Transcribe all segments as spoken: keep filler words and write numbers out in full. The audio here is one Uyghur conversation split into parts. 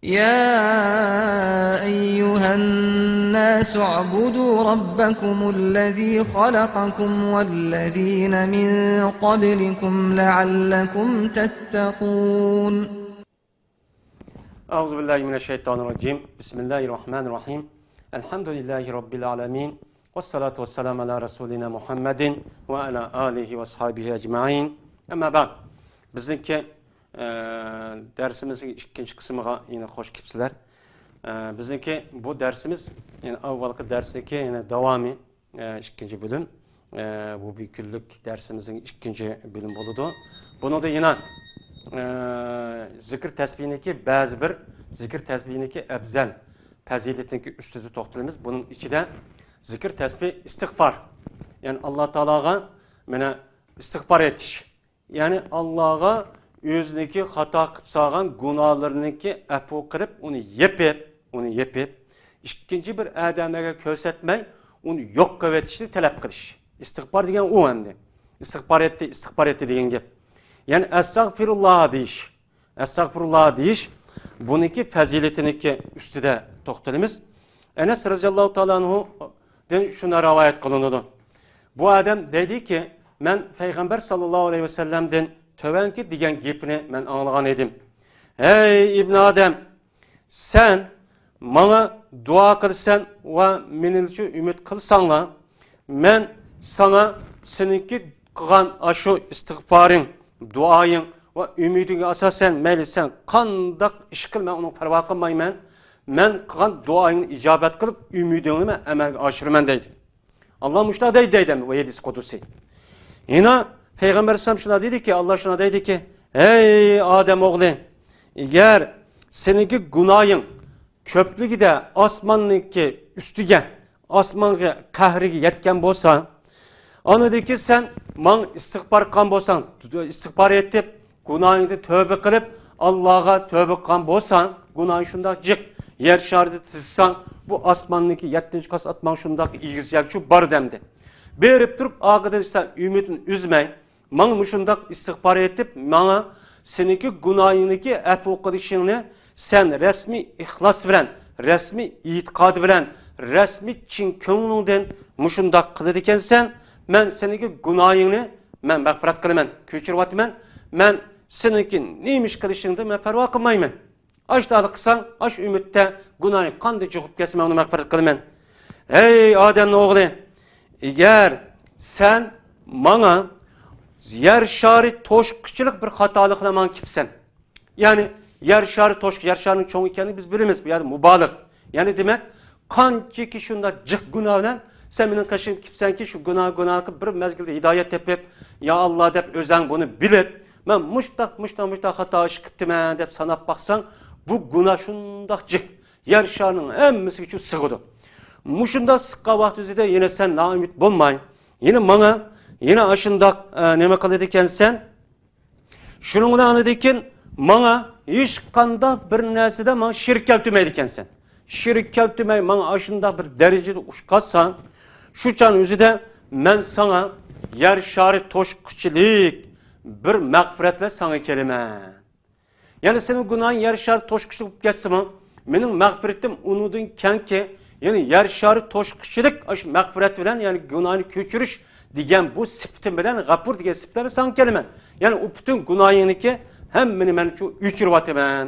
يا أيها الناس اعبدوا ربكم الذي خلقكم والذين من قبلكم لعلكم تتقون. أعوذ بالله من الشيطان الرجيم. بسم الله الرحمن الرحيم. الحمد لله رب العالمين. والصلاة والسلام على رسولنا محمد وعلى آله وأصحابه أجمعين. أما بعد. بىزنىڭكى ئە، دەرسىمىزنىڭ ئىككىنچى قىسمىغا يەنە خوش كېلىپسىلەر. ئە، بىزنىڭكى بۇ دەرسىمىز، يەنى ئاۋۋالقى دەرسنىڭكى يەنە داۋامى، ئە، ئىككىنچى بۆلۈم. ئە، بۇ بىر كۈنلۈك دەرسىمىزنىڭ ئىككىنچى بۆلۈمى بولىدۇ. بۇنىڭدا يەنە، ئە، زىكىر تەسبىھنىڭكى بەزى بىر زىكىر تەسبىھنىڭكى ئەپزەل پەزىلىتىنىڭكى ئۈستىدە توختىلىمىز. بۇنىڭ ئىچىدە زىكىر تەسبىھ ئىستىغپار. يەنى ئاللا تائالاغا مانا ئىستىغپار ئېيتىش. يەنى ئاللاغا ئۆزىنىڭكى خاتا قىلىپ سالغان گۇناھلىرىنىڭكى ئەپۇ قىلىپ، ئۇنى يېپىپ، ئۇنى يېپىپ، ئىككىنچى بىر ئادەملەرگە كۆرسەتمەي، ئۇنى يوق قىلىۋېتىشنى تەلەپ قىلىش. ئىستىغپار دېگەن ئۇ ئەمدى. ئىستىغپار ئېيتتى، ئىستىغپار ئېيتتى دېگەن گەپ. يەنى ئەستەغپىرۇللا دېيىش. ئەستەغپىرۇللا دېيىش، بۇنىڭكى پەزىلىتىنىڭكى ئۈستىدە توختىلىمىز. ئەنەس رەزىياللاھۇ تائالا ئەنھۇدىن شۇنداق رىۋايەت قىلىنىدۇ. بۇ ئادەم دەيدىكى، مەن پەيغەمبەر ساللاللاھۇ ئەلەيھى ۋەسەللەمدىن تۆۋەنكى دېگەن گېپىنى مەن ئاڭلىغان ئىدىم. ھەي ئىبنى ئادەم، سەن ماڭا دۇئا قىلىسەن ۋە مېنىلچۇ ئۈمىد قىلساڭلار، مەن ساڭا سېنىڭكى قىلغان ئاشۇ ئىستىغپارىڭ، دۇئايىڭ ۋە ئۈمىدىڭگە ئاساسەن، مەيلى سەن قانداق ئىش قىل، مەن ئۇنىڭغا پەرۋا قىلمايمەن. مەن قىلغان دۇئايىڭنى ئىجابەت قىلىپ، ئۈمىدىڭنى مەن ئەمەلگە ئاشۇرىمەن دەيدۇ. ئاللا مۇشۇنداق دەيدۇ، دەيدۇ، بۇ ھەدىس قۇدسىي. يەنە پەيغەمبەر ئەلەيھىسسالام شۇنداق دېدىكى، ئاللا شۇنداق دەيدىكى، ھەي ئادەم ئوغلى، ئەگەر سېنىڭكى گۇناھىڭ كۆپلۈكىدە ئاسماننىڭكى ئۈستىگە، ئاسمانغا قەھرىگە يەتكەن بولسا، ئاندىن كېيىن سەن ماڭا ئىستىغپار قىلغان بولساڭ، ئىستىغپار ئېيتىپ، گۇناھىڭدىن تۆبە قىلىپ، ئاللاغا تۆبە قىلغان بولساڭ، گۇناھىڭ شۇنداق جىق، يەر شارىدا تىزساڭ، بۇ ئاسماننىڭكى يەتتىنچى قات ئاسمان شۇنداق ئېگىز يەرگە چۈشۈپ بار دەمدى. بېرىپ تۇرۇپ، ئارقىدىن سەن ئۈمىدىنى ئۈزمەي، ماڭا مۇشۇنداق ئىستىغپار ئېيتىپ، ماڭا سېنىڭكى گۇناھىڭنىڭكى ئەپۇ قىلىشىڭنى سەن رەسمىي ئىخلاس بىلەن، رەسمىي ئېتىقاد بىلەن، رەسمىي چىن كۆڭلۈڭدىن مۇشۇنداق قىلىدىكەنسەن، مەن سېنىڭكى گۇناھىڭنى مەن مەغپىرەت قىلىمەن، كۆچۈرۈۋاتىمەن، مەن سېنىڭكى نېمە ئىش قىلىشىڭدىن مەن پەرۋا قىلمايمەن. ئاشۇنداق قىلساڭ، ئاشۇ ئۈمىدتە گۇناھىڭ قانداق جۇغۇپ كەتسە، مەن ئۇنى مەغپىرەت قىلىمەن. ھەي ئادەمنىڭ ئوغلى، ئەگەر سەن ماڭا يەر شارى توشقۇچىلىق بىر خاتالىق بىلەن ماڭا كېلىپسەن. يەنى يەر شارى توشقۇ، يەر شارىنىڭ چوڭ ئىكەنلىكىنى بىز بىلىمىز. بۇ يەردە مۇبالىغە. يەنى دېمەك، قانچىكى شۇنداق جىق گۇناھ بىلەن سەن مېنىڭ قېشىمغا كېلىپسەنكى، شۇ گۇناھ، گۇناھ قىلىپ بىر مەزگىلدە ھىدايەت تېپىپ، يا ئاللا دەپ ئۆزەڭ بۇنى بىلىپ، مەن مۇشتاق، مۇشتاق، مۇشتاق خاتا ئىش قىپتىمەن دەپ ساناپ باقساڭ، بۇ گۇناھ شۇنداق جىق، يەر شارىنىڭ ھەممىسىگە شۇ سىغىدۇ. مۇشۇنداق سىغقان ۋاقتىڭىزدا يەنە سەن نائۈمىد بولماي، يەنە ماڭا، يەنە ئاشۇنداق، ئە، نېمە قىلىدىكەنسەن؟ شۇنىڭ بىلەن ئاندىن كېيىن ماڭا ھېچقانداق بىر نەرسىدە ماڭا شېرىك كەلتۈرمەيدىكەنسەن. شېرىك كەلتۈرمەي ماڭا ئاشۇنداق بىر دەرىجىدە ئۇچقازساڭ، شۇ چاغ ئۆزىدە مەن ساڭا يەر شارى توشقۇچىلىك بىر مەغپىرەت بىلەن ساڭا كېلىمەن. يەنى سېنىڭ گۇناھىڭ يەر شارى توشقۇچىلىق بولۇپ كەتسىمۇ، مېنىڭ مەغپىرىتىم ئۇنىڭدىن كەڭكى، يەنى يەر شارى توشقۇچىلىك ئاشۇ مەغپىرەت بىلەن، يەنى گۇناھنى كۆچۈرۈش دېگەن بۇ سۈپىتىم بىلەن، غەپۇر دېگەن سۈپىتىم بىلەن ساڭا كېلىمەن. يەنى ئۇ پۈتۈن گۇناھىڭنىكى ھەممىنى مەن شۇ ئۆچۈرۈۋاتىمەن.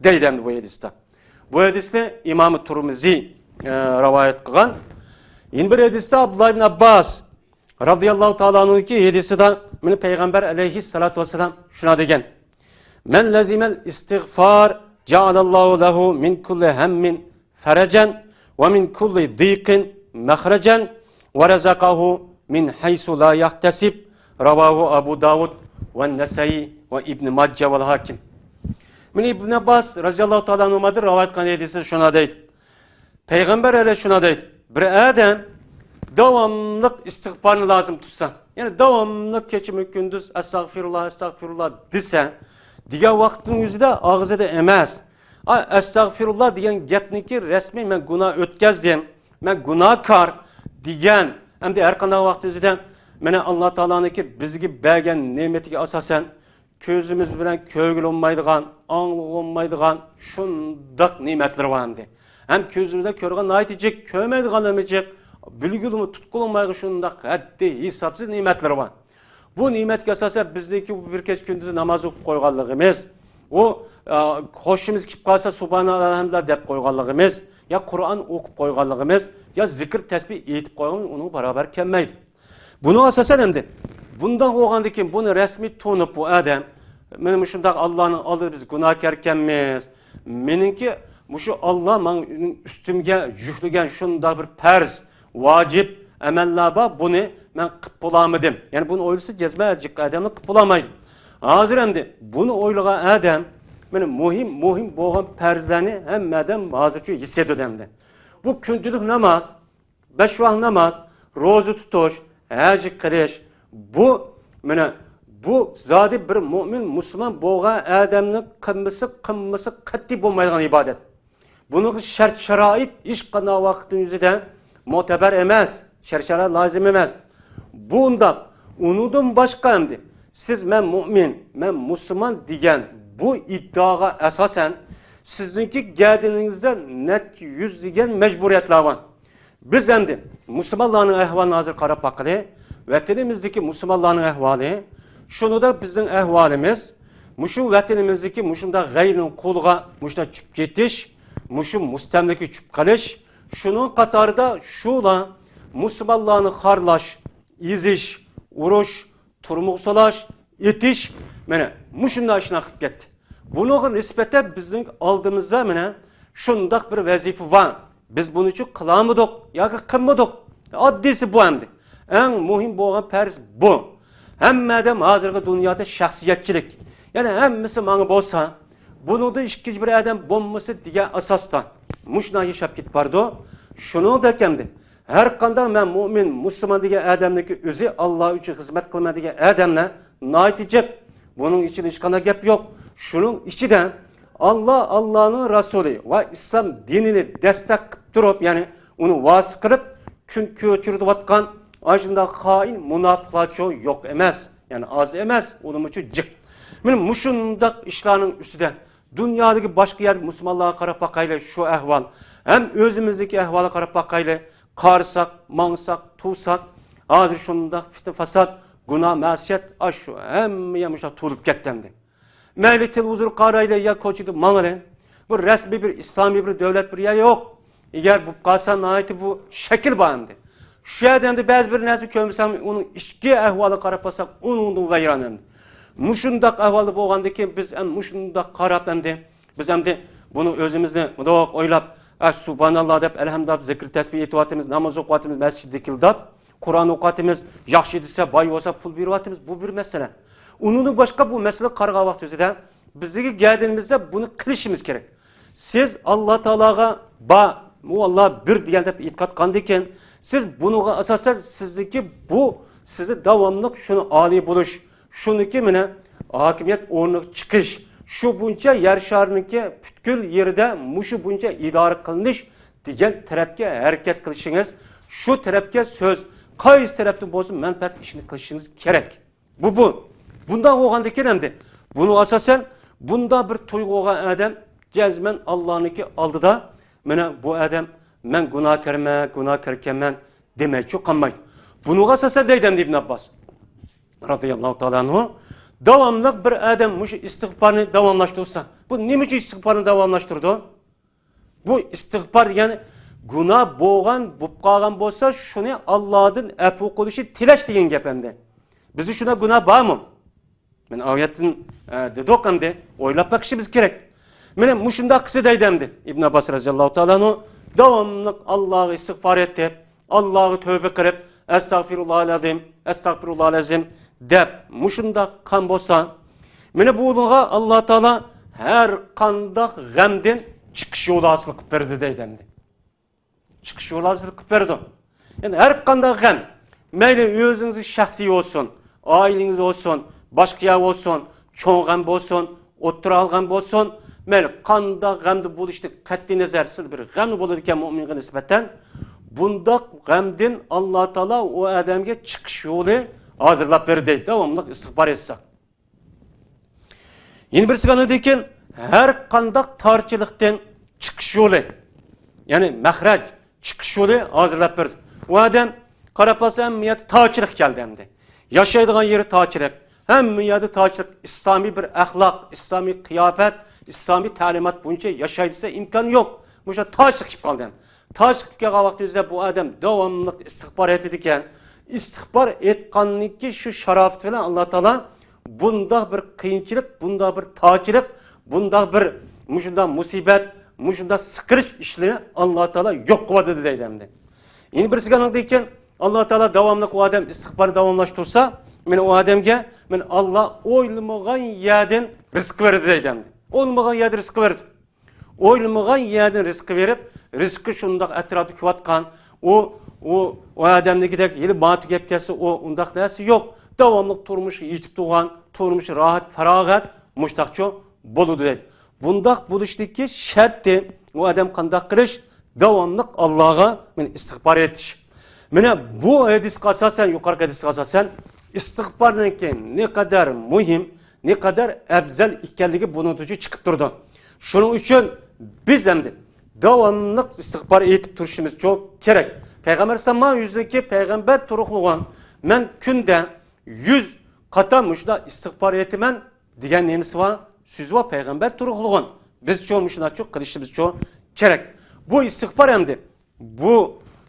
دەيدۇ ئەمدى بۇ ھەدىستە. بۇ ھەدىسنى ئىمام تۇرمىزى، ئە، رىۋايەت قىلغان. يەنە بىر ھەدىستە ئابدۇللا ئىبن ئابباس رازىياللاھۇ تائالا ئەنھۇنىڭكى ھەدىسىدە مانا پەيغەمبەر ئەلەيھىسسالاتۇ ۋەسسالام شۇنداق دېگەن: مەن لەزىمەل ئىستىغفار جەئەلەللاھۇ لەھۇ مىن كۇللى ھەممىن فەرەجەن ۋە مىن كۇللى ضىيقىن مەخرەجەن ۋە رەزەقەھۇ مىن ھەيسۇ لا يەھتەسىب. رەۋاھۇ ئەبۇ داۋۇد ۋە نەسەئى ۋە ئىبنى ماجە ۋەل ھاكىم. مانا ئىبن ئابباس رازىياللاھۇ تائالا ئەنھۇمادىن رىۋايەت قىلغان ھەدىسىدە شۇنداق دەيدۇ. پەيغەمبەر ئەلەيھىسسالام شۇنداق دەيدۇ، بىر ئادەم داۋاملىق ئىستىغپارنى لازىم تۇتسا، يەنى داۋاملىق كېچىمۇ كۈندۈز ئەستەغپىرۇللا، ئەستەغپىرۇللا دېسە، دېگەن ۋاقىتنىڭ ئۆزىدە ئاغزىدا ئەمەس، ئا، ئەستەغپىرۇللا دېگەن گەپنىكى رەسمىي مەن گۇناھ ئۆتكەزدىم، مەن گۇناھكار دېگەن، ئەمدى ھەر قانداق ۋاقىتنىڭ ئۆزىدە مانا ئاللا تائالانىڭكى بىزگە بەرگەن نېمىتىگە ئاساسەن، كۆزىمىز بىلەن كۆرگىلى بولمايدىغان، ئاڭلىغىلى بولمايدىغان شۇنداق نېمەتلىرى بار ئەمدى. ھەم كۆزىمىزدە كۆرگەن ناھايىتى جىق، كۆرمەيدىغانلىرىمۇ جىق، بىلگىلىمۇ تۇتقىلى بولمايدىغان شۇنداق ھەددى ھېسابسىز نېمەتلىرى بار. بۇ نېمەتكە ئاساسەن بىزنىڭكى بۇ بىر كېچە كۈندۈز ناماز ئوقۇپ قويغانلىقىمىز، ئۇ، ئا، خۇشىمىز كېلىپ قالسا سۇبھاناللا، ئەلھەمدۇلىللا دەپ قويغانلىقىمىز، يا قۇرئان ئوقۇپ قويغانلىقىمىز، يا زىكىر تەسبىھ ئېيتىپ قويغىنىمىز ئۇنىڭغا باراۋەر كەلمەيدۇ. بۇنىڭغا ئاساسەن ئەمدى، بۇنداق بولغاندىن كېيىن بۇنى رەسمىي تونۇپ بۇ ئادەم، مانا مۇشۇنداق ئاللانىڭ ئالدىدا بىز گۇناھكاركەنمىز، مېنىڭكى مۇشۇ ئاللا ماڭا ئۈستۈمگە يۈكلىگەن شۇنداق بىر پەرز، ۋاجىپ ئەمەللەر بار، بۇنى مەن قىپ بولالمىدىم. يەنى بۇنى ئويلىسا جەزمەن ئادەملەر قىپ بولالمايدۇ. ھازىر ئەمدى بۇنى ئويلىغان ئادەم، مانا مۇھىم، مۇھىم بولغان پەرزلەرنى ھەممە ئادەم ھازىرچە ھېس ئېتىدۇ ئەمدى. بۇ كۈندىلىك ناماز، بەش ۋاق ناماز، روزا تۇتۇش، ھەج قىلىش، بۇ، مانا، بۇ زادى بىر مۆمىن، مۇسۇلمان بولغان ئادەمنىڭ قىلمىسا، قىلمىسا قەتئىي بولمايدىغان ئىبادەت. بۇنىڭغا شەرت-شارائىت ھېچقانداق ۋاقىتنىڭ ئۆزىدە مۇتەبەر ئەمەس، شەرت-شارائىت لازىم ئەمەس. بۇنداق، ئۇنىڭدىن باشقا ئەمدى، سىز مەن مۆمىن، مەن مۇسۇلمان دېگەن بۇ ئىددىئاغا ئاساسەن، سىزنىڭكى گەدىنىڭىزدە نەچچە يۈز دېگەن مەجبۇرىيەتلەر بار. بىز ئەمدى مۇسۇلمانلارنىڭ ئەھۋالىنى ھازىر قاراپ باققىلى. ۋەتىنىمىزدىكى مۇسۇلمانلارنىڭ ئەھۋالى، شۇنىڭدا بىزنىڭ ئەھۋالىمىز، مۇشۇ ۋەتىنىمىزدىكى مۇشۇنداق غەيرىنىڭ قولىغا مۇشۇنداق چۈشۈپ كېتىش، مۇشۇ مۇستەملىكە چۈشۈپ قېلىش، شۇنىڭ قاتارىدا شۇلا مۇسۇلمانلارنى خارلاش، ئېزىش، ئۇرۇش، تۈرمىگە سولاش، ئېتىش، مانا مۇشۇنداق ئىشلار قىلىپ كەتتى. بۇنىڭغا نىسبەتەن بىزنىڭ ئالدىمىزدا مانا شۇنداق بىر ۋەزىپە بار. بىز بۇنى ئۈچۈن قىلالمىدۇق ياكى قىلمىدۇق. ئاددىيسى بۇ ئەمدى. ئەڭ مۇھىم بولغان پەرز بۇ. ھەممە ئادەم ھازىرقى دۇنيادا شەخسىيەتچىلىك. يەنى ھەممىسى ماڭا بولسا، بۇنىڭدا ئىككىنچى بىر ئادەم بولمىسا دېگەن ئاساستا مۇشۇنداق ياشاپ كېتىپ بارىدۇ. شۇنىڭدەك ئەمدى ھەر قانداق مەن مۇئمىن، مۇسۇلمان دېگەن ئادەمنىڭكى ئۆزى ئاللا ئۈچۈن خىزمەت قىلىمەن دېگەن ئادەملەر ناھايىتى جىق. بۇنىڭ ئىچىدە ھېچقانداق گەپ يوق. شۇنىڭ ئىچىدە ئاللا، ئاللانىڭ رەسۇلى ۋە ئىسلام دىنىنى دەستەك قىلىپ تۇرۇپ، يەنى ئۇنى ۋاسىتە قىلىپ كۈن كۆچۈرۈۋاتقان ئاشۇنداق خائىن مۇناپىقلارچۇ يوق ئەمەس. يەنى ئاز ئەمەس، ئۇنىمۇچۇ جىق. مانا مۇشۇنداق ئىشلارنىڭ ئۈستىدە دۇنيادىكى باشقا يەردىكى مۇسۇلمانلارغا قاراپ باقايلى، شۇ ئەھۋال. ھەم ئۆزىمىزدىكى ئەھۋالغا قاراپ باقايلى. قارىساق، ماڭساق، تۇرساق، ھازىر شۇنداق پىتنە-پاسات، گۇناھ-مەسىيەت، ئاشۇ ھەممە يەر مۇشۇنداق تولۇپ كەتتى ئەمدى. مەيلى تېلېۋىزور قارايلى يا كوچىدا ماڭىلى. بۇ رەسمىي بىر ئىسلامىي بىر دۆلەت بىر يەر يوق. ئەگەر بولۇپ قالسا ناھايىتى بۇ شەكىل بار ئەمدى. شۇ يەردە ئەمدى بەزى بىر نەرسە كۆرمىسەم ئۇنىڭ ئىچكى ئەھۋالىغا قاراپ باقساق ئۇنىڭدىن ۋەيران ئەمدى. مۇشۇنداق ئەھۋالدا بولغاندىن كېيىن بىز ئەمدى مۇشۇنداق قاراپ ئەمدى بىز ئەمدى بۇنى ئۆزىمىزنى مۇنداق ئويلاپ، ئە، سۇبھاناللا دەپ، ئەلھەمدۇلىللا دەپ، زىكىر تەسبىھ ئېيتىۋاتىمىز، ناماز ئوقۇۋاتىمىز، مەسچىتتە كېلىداپ، قۇرئان ئوقۇۋاتىمىز، ياخشى دېسە، باي بولسا، پۇل بېرىۋاتىمىز، بۇ بىر مەسىلە. ئۇنىڭدىن باشقا بۇ مەسىلىگە قارىغان ۋاقتىمىزدا بىزدىكى گەدىنىمىزدە بۇنى قىلىشىمىز كېرەك. سىز ئاللا تائالاغا بار، ئۇ ئاللا بىر دېگەن دەپ ئېتىقاد قىلغاندىن كېيىن، سىز بۇنىڭغا ئاساسەن سىزدىكى بۇ، سىزدە داۋاملىق شۇنى ئالىي بولۇش، شۇنىڭكى مانا ھاكىمىيەت ئورنىغا چىقىش، شۇ بويىچە يەر شارىنىڭكى پۈتكۈل يېرىدە مۇشۇ بويىچە ئىدارە قىلىنىش دېگەن تەرەپكە ھەرىكەت قىلىشىڭىز، شۇ تەرەپكە سۆز، قايسى تەرەپتىن بولسۇن مەنپەئەت ئىشىنى قىلىشىڭىز كېرەك. بۇ، بۇ. بۇنداق بولغاندىكىن ئەمدى، بۇنىڭ ئاساسەن بۇنداق بىر تۇيغۇغا ئادەم جەزمەن ئاللانىڭكى ئالدىدا، مانا بۇ ئادەم مەن گۇناھكارمەن، گۇناھكاركەنمەن دېمەيچۇ قالمايدۇ. بۇنىڭغا ئاساسەن دەيدۇ ئەمدى ئىبن ئابباس رازىياللاھۇ تائالا ئەنھۇ، داۋاملىق بىر ئادەم مۇشۇ ئىستىغپارنى داۋاملاشتۇرسا، بۇ نېمە ئۈچۈن ئىستىغپارنى داۋاملاشتۇرىدۇ؟ بۇ ئىستىغپار دېگەن گۇناھ بولغان، بولۇپ قالغان بولسا، شۇنى ئاللادىن ئەپۇ قىلىشنى تىلەش دېگەن گەپ ئەمدى. بىزدە شۇنداق گۇناھ بارمۇ؟ مانا ئايەتتىن، ئە، دېدۇق ئەمدى، ئويلاپ بېقىشىمىز كېرەك. مانا مۇشۇنداق قىلسا دەيدۇ ئەمدى ئىبن ئابباس رازىياللاھۇ تائالا ئەنھۇ، داۋاملىق ئاللاغا ئىستىغپار ئېيتىپ، ئاللاغا تۆۋبە قىلىپ، ئەستەغپىرۇللاھىل ئەزىم، ئەستەغپىرۇللاھىل ئەزىم دەپ مۇشۇنداق قىلغان بولسا، مانا بۇنىڭغا ئاللا تائالا ھەر قانداق غەمدىن چىقىش يولى ھاسىل قىلىپ بېرىدۇ دەيدۇ ئەمدى. چىقىش يولى ھاسىل قىلىپ بېرىدۇ. يەنى ھەر قانداق غەم، مەيلى ئۆزىڭىزگە شەخسىي بولسۇن، ئائىلىڭىز بولسۇن، باشقا يەر بولسۇن، چوڭ غەم بولسۇن، ئوتتۇرا غەم بولسۇن، مەيلى قانداق غەمدە بولۇشتىن قەتئىينەزەر، سىز بىر غەمدە بولىدىكەن مۆمىنگە نىسبەتەن، بۇنداق غەمدىن ئاللا تائالا ئۇ ئادەمگە چىقىش يولى ھازىرلاپ بېرىدۇ، داۋاملىق ئىستىغپار ئېيتسا. يەنە بىرسىگە ئاندىن كېيىن ھەر قانداق تارچىلىقتىن چىقىش يولى، يەنى مەخرەج، چىقىش يولى ھازىرلاپ بەردى. ئۇ ئادەم قاراپ قالسا ھەممە يەردە تارچىلىق كەلدى ئەمدى. ياشايدىغان يېرى تارچىلىق، ھەممە يەردە تارچىلىق. ئىسلامىي بىر ئەخلاق، ئىسلامىي قىياپەت، ئىسلامىي تەلىمات بويىچە ياشاي دېسە ئىمكان يوق. مۇشۇ تارچىلىق كېلىپ قالدى. تارچىلىق كېلىپ قالغان ۋاقتى ئۆزىدە بۇ ئادەم داۋاملىق ئىستىغپار ئېيتىدىكەن. ئىستىغپار ئېيتقاندىكى شۇ شاراپىتى بىلەن ئاللا تائالا بۇنداق بىر قىيىنچىلىق، بۇنداق بىر تارچىلىق، بۇنداق بىر مۇشۇنداق مۇسىبەت، مۇشۇنداق سىقىرىش ئىشلىرىنى ئاللا تائالا يوق قىلىۋاتىدۇ دەيدۇ ئەمدى. يەنە بىرسىگە ئاندىن كېيىن ئاللا تائالا داۋاملىق ئۇ ئادەم ئىستىغپار داۋاملاشتۇرسا، مانا ئۇ ئادەمگە مانا ئاللا ئويلىمىغان يەردىن رىزىق بېرىدۇ دەيدۇ ئەمدى. ئويلىمىغان يەردىن رىزىق بېرىدۇ. ئويلىمىغان يەردىن رىزىق بېرىپ، رىزقى شۇنداق ئەتراپتا كېلىۋاتقان، ئۇ، ئۇ، ئۇ ئادەمنىڭكىدەك ھېلى مانا تۈگەپ كەتسە، ئۇ ئۇنداق نەرسە يوق. داۋاملىق تۇرمۇشقا يېتىپ تۇرغان، تۇرمۇشى راھەت، پاراغەت، مۇشتاقچۇ بولىدۇ دەيدۇ. بۇنداق بولۇشتىكى شەرتى، ئۇ ئادەم قانداق قىلىش؟ داۋاملىق ئاللاغا مانا ئىستىغپار ئېيتىش. مانا بۇ ھەدىسكە ئاساسەن، يۇقىرىقى ھەدىسكە ئاساسەن، ئىستىغپارنىڭكى نەقەدەر مۇھىم، نەقەدەر ئەۋزەل ئىكەنلىكى بۇنىڭدىن چىقىپ تۇرىدۇ. شۇنىڭ ئۈچۈن بىز ئەمدى داۋاملىق ئىستىغپار ئېيتىپ تۇرۇشىمىزچۇ كېرەك. پەيغەمبەر ئەلەيھىسسالام يۈزىدىكى پەيغەمبەر تۇرۇقلىغان، مەن كۈندە يۈز قاتا مۇشۇنداق ئىستىغپار ئېيتىمەن دېگەن نېمىسى بار؟ سۆزى بار پەيغەمبەر تۇرۇقلىغان. بىزچۇ مۇشۇنداقچۇ قىلىشىمىزچۇ كېرەك. بۇ ئىستىغپار ئەمدى بۇ،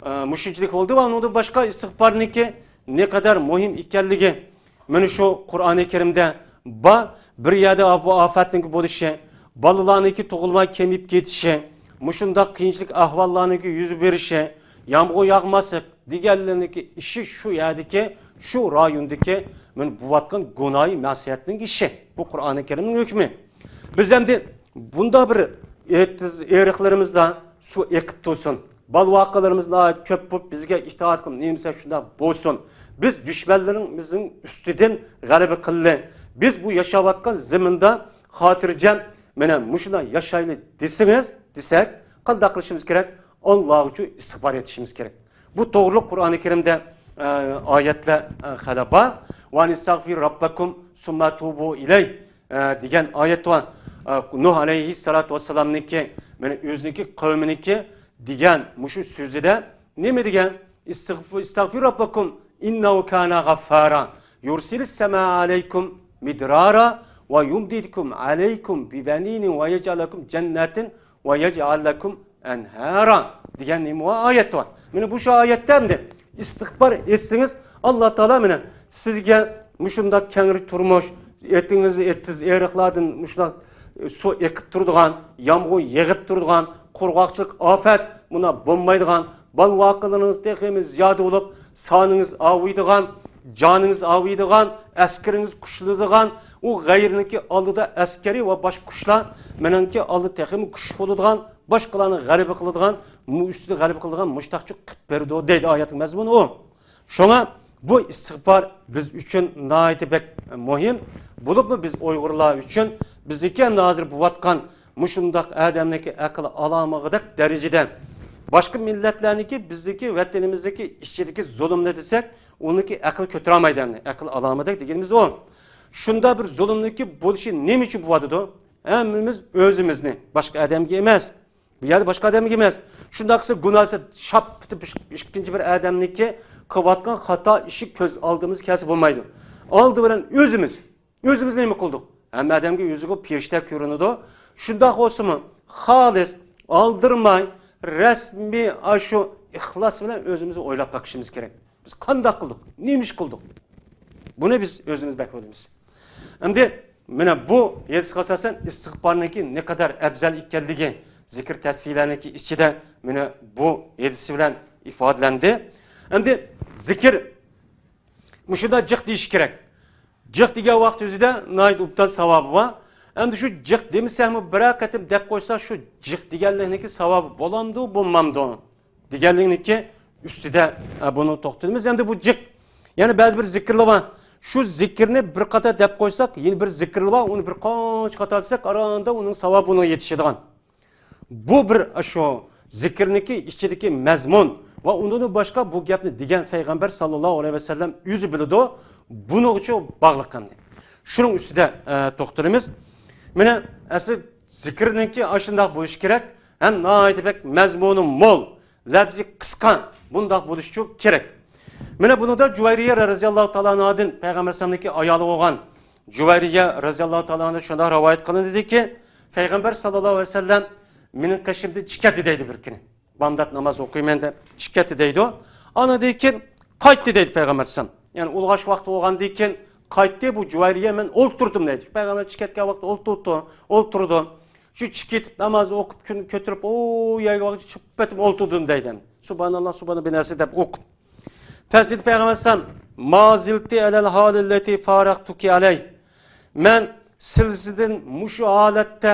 ئە، مۇشۇنچىلىك بولدى ۋە ئۇنىڭدىن باشقا ئىستىغپارنىڭكى نەقەدەر مۇھىم ئىكەنلىكى مانا شۇ قۇرئانى كەرىمدە بار. بىر يەردە بۇ ئاپەتنىڭكى بولۇشى، بالىلارنىڭكى تۇغۇلماي كېمىيىپ كېتىشى، مۇشۇنداق قىيىنچىلىق ئەھۋاللارنىڭكى يۈز بېرىشى، يامغۇر ياغماسلىق دېگەنلىرىنىڭكى ئىشى شۇ يەردىكى، شۇ رايوندىكى مانا بوۋاتقان گۇناھى مەسىيەتنىڭ ئىشى. بۇ قۇرئانى كەرىمنىڭ ھۆكمى. بىز ئەمدى بۇنداق بىر ئېتىز-، ئېرىقلىرىمىزدا سۇ ئېقىپ تۇرسۇن. بال-ۋاقىلىرىمىز ناھايىتى كۆپ بولۇپ، بىزگە ئىتائەت قىلىپ نېمىسە شۇنداق بولسۇن. بىز دۈشمەنلىرىمىزنىڭ ئۈستىدىن غەلىبە قىللى. بىز بۇ ياشاۋاتقان زېمىندا خاتىرجەم، مانا مۇشۇنداق ياشايلى دېسىڭىز، دېسەك، قانداق قىلىشىمىز كېرەك؟ ئاللاغىچۇ ئىستىغپار ئېيتىشىمىز كېرەك. بۇ توغرۇلۇق قۇرئانى كەرىمدە، ئە، ئايەتلەر، ئە، خېلى بار. ۋە ئەنىستەغفىر رەببەكۇم سۇممە تۇبۇ ئىلەيھ، ئە، دېگەن ئايەت بار. ئە، نۇھ ئەلەيھىسسالاتۇ ۋەسسالامنىڭكى، مانا ئۆزىنىڭكى قەۋمىنىڭكى دېگەن مۇشۇ سۆزىدە نېمە دېگەن؟ ئىستىغفۇ-، ئىستەغفىر رەببەكۇم ئىننەھۇ كانە غەففارا يۇرسىلىس سەمائە ئەلەيكۇم مىدرارا ۋە يۇمدىدكۇم ئەلەيكۇم بىبەنىنە ۋە يەجئەل لەكۇم جەنناتىن ۋە يەجئەل لەكۇم ئەنھارا دېگەن نېمە بار؟ ئايەت بار. مانا بۇ شۇ ئايەتتە ئەمدى ئىستىغپار ئېيتسىڭىز، ئاللا تائالا مانا سىزگە مۇشۇنداق كەڭرى تۇرمۇش، ئېتىڭىز ئېتىز ئېرىقلاردىن مۇشۇنداق سۇ ئېقىپ تۇرىدىغان، يامغۇر يېغىپ تۇرىدىغان، قۇرغاقچىلىق، ئاپەت مۇنداق بولمايدىغان، بال-ۋاقىلىرىڭىز تېخىمۇ زىيادە بولۇپ، سانىڭىز ئاۋۇيدىغان، جانىڭىز ئاۋۇيدىغان، ئەسكىرىڭىز كۈچلىنىدىغان، ئۇ غەيرىنىڭكى ئالدىدا ئەسكىرى ۋە باشقا كۈچلەر مېنىڭكى ئالدىدا تېخىمۇ كۈچلۈك بولىدىغان، باشقىلارنى غەلىبە قىلىدىغان، مۇ-، ئۈستىدە غەلىبە قىلىدىغان مۇشتاقچۇ قىلىپ بېرىدۇ دەيدۇ ئايەتنىڭ مەزمۇنى ئۇ. شۇڭا بۇ ئىستىغپار بىز ئۈچۈن ناھايىتى بەك مۇھىم. بولۇپمۇ بىز ئۇيغۇرلار ئۈچۈن، بىزدىكى ئەمدى ھازىر بولۇۋاتقان مۇشۇنداق ئادەمنىڭكى ئەقىل ئالامىغۇدەك دەرىجىدە باشقا مىللەتلەرنىڭكى بىزدىكى ۋەتىنىمىزدىكى ئىچىدىكى زۇلۇمنى دېسەك، ئۇنىڭكى ئەقىل كۆتۈرەلمەيدۇ ئەمدى. ئەقىل ئالامىدەك دېگىنىمىز ئۇ. شۇنداق بىر زۇلۇمنىڭكى بولۇشى نېمە ئۈچۈن بولۇۋاتىدۇ؟ ھەممىمىز ئۆزىمىزنى، باشقا ئادەمگە ئەمەس. بۇ يەردە باشقا ئادەمگە ئەمەس. شۇنداق قىلسا گۇناھسى شاپ پېتىپ ئىككىنچى بىر ئادەمنىڭكى قىلىۋاتقان خاتا ئىشى كۆز ئالدىمىزغا كەلسە بولمايدۇ. ئالدى بىلەن ئۆزىمىز. ئۆزىمىز نېمە قىلدۇق؟ ھەممە ئادەمگە ئۆزىگە پېرىشتە كۆرۈنىدۇ. شۇنداق بولسىمۇ، خالىس، ئالدىرىماي، رەسمىي، ئاشۇ ئىخلاس بىلەن ئۆزىمىزنى ئويلاپ بېقىشىمىز كېرەك. بىز قانداق قىلدۇق؟ نېمە ئىش قىلدۇق؟ بۇنى بىز ئۆزىمىز بەك ئويلايمىز. ئەمدى مانا بۇ ھەدىسكە ئاساسەن ئىستىغپارنىڭكى نەقەدەر ئەۋزەل ئىكەنلىكى، زىكىر تەسبىھلەرنىڭكى ئىچىدە مانا بۇ ھەدىس بىلەن ئىپادىلەندى. ئەمدى زىكىر مۇشۇنداق جىق دېيىش كېرەك. جىق دېگەن ۋاقىت ئۆزىدە ناھايىتى ئوبدان ساۋابى بار. ئەمدى شۇ جىق دېمىسەكمۇ، بىرەر قېتىم دەپ قويساق، شۇ جىق دېگەنلىكنىڭكى ساۋابى بولامدۇ، بولمامدۇ دېگەنلىكنىڭكى ئۈستىدە، ئە، بۇنى توختىلىمىز. ئەمدى بۇ جىق. يەنە بەزى بىر زىكىرلار بار. شۇ زىكىرنى بىر قاتا دەپ قويساق، يەنە بىر زىكىرلار بار، ئۇنى بىر قانچە قاتا دېسەك، ئاراندا ئۇنىڭ ساۋابى ئۇنىڭغا يېتىشىدىغان. بۇ بىر شۇ زىكىرنىڭكى ئىچىدىكى مەزمۇن ۋە ئۇندىن باشقا بۇ گەپنى دېگەن پەيغەمبەر ساللاللاھۇ ئەلەيھى ۋەسەللەم ئۆزى بىلىدۇ، بۇنىڭغىچۇ باغلىق ئەمدى. شۇنىڭ ئۈستىدە، ئە، توختىلىمىز. مانا ئەسلى زىكىرنىڭكى ئاشۇنداق بولۇشى كېرەك، ھەم ناھايىتى بەك مەزمۇنى مول، لەپزى قىسقا، بۇنداق بولۇشى كېرەك. مانا بۇنىڭدا جۇۋەيرىيە رەزىياللاھۇ تائالا ئانھادىن پەيغەمبەر ئەلەيھىسسالامنىڭكى ئايالى بولغان جۇۋەيرىيە رەزىياللاھۇ تائالا ئانھادىن شۇنداق رىۋايەت قىلىنىدىكى، پەيغەمبەر ساللاللاھۇ ئەلەيھى ۋەسەللەم مېنىڭ قېشىمدىن چىقىپ كەتتى دەيدۇ بىر كۈنى. بامدات ناماز ئوقۇيمەن دەپ چىقىپ كەتتى دەيدۇ. ئاندىن كېيىن قايتتى دەيدۇ پەيغەمبەر ئەلەيھىسسالام. يەنى ئۇلغاش ۋاقتى بولغاندىن كېيىن قايتتى، بۇ جۇۋەيرىيە، مەن ئولتۇردۇم دەيدۇ. پەيغەمبەر چىقىپ كەتكەن ۋاقىتتا ئولتۇردى، ئولتۇردۇم. شۇ چىقىپ كېتىپ ناماز ئوقۇپ كۈن كۆتۈرۈپ ئۇ يەرگە چىقىپ كېتىپ ئولتۇردۇم دەيدۇ. سۇبھاناللا، سۇبھاناللا بىر نەرسە دەپ ئوقۇپ. پەس دېدى پەيغەمبەر ئەلەيھىسسالام، ما زلت على الحال التي فارقتك عليه. مەن سىزدىن مۇشۇ ھالەتتە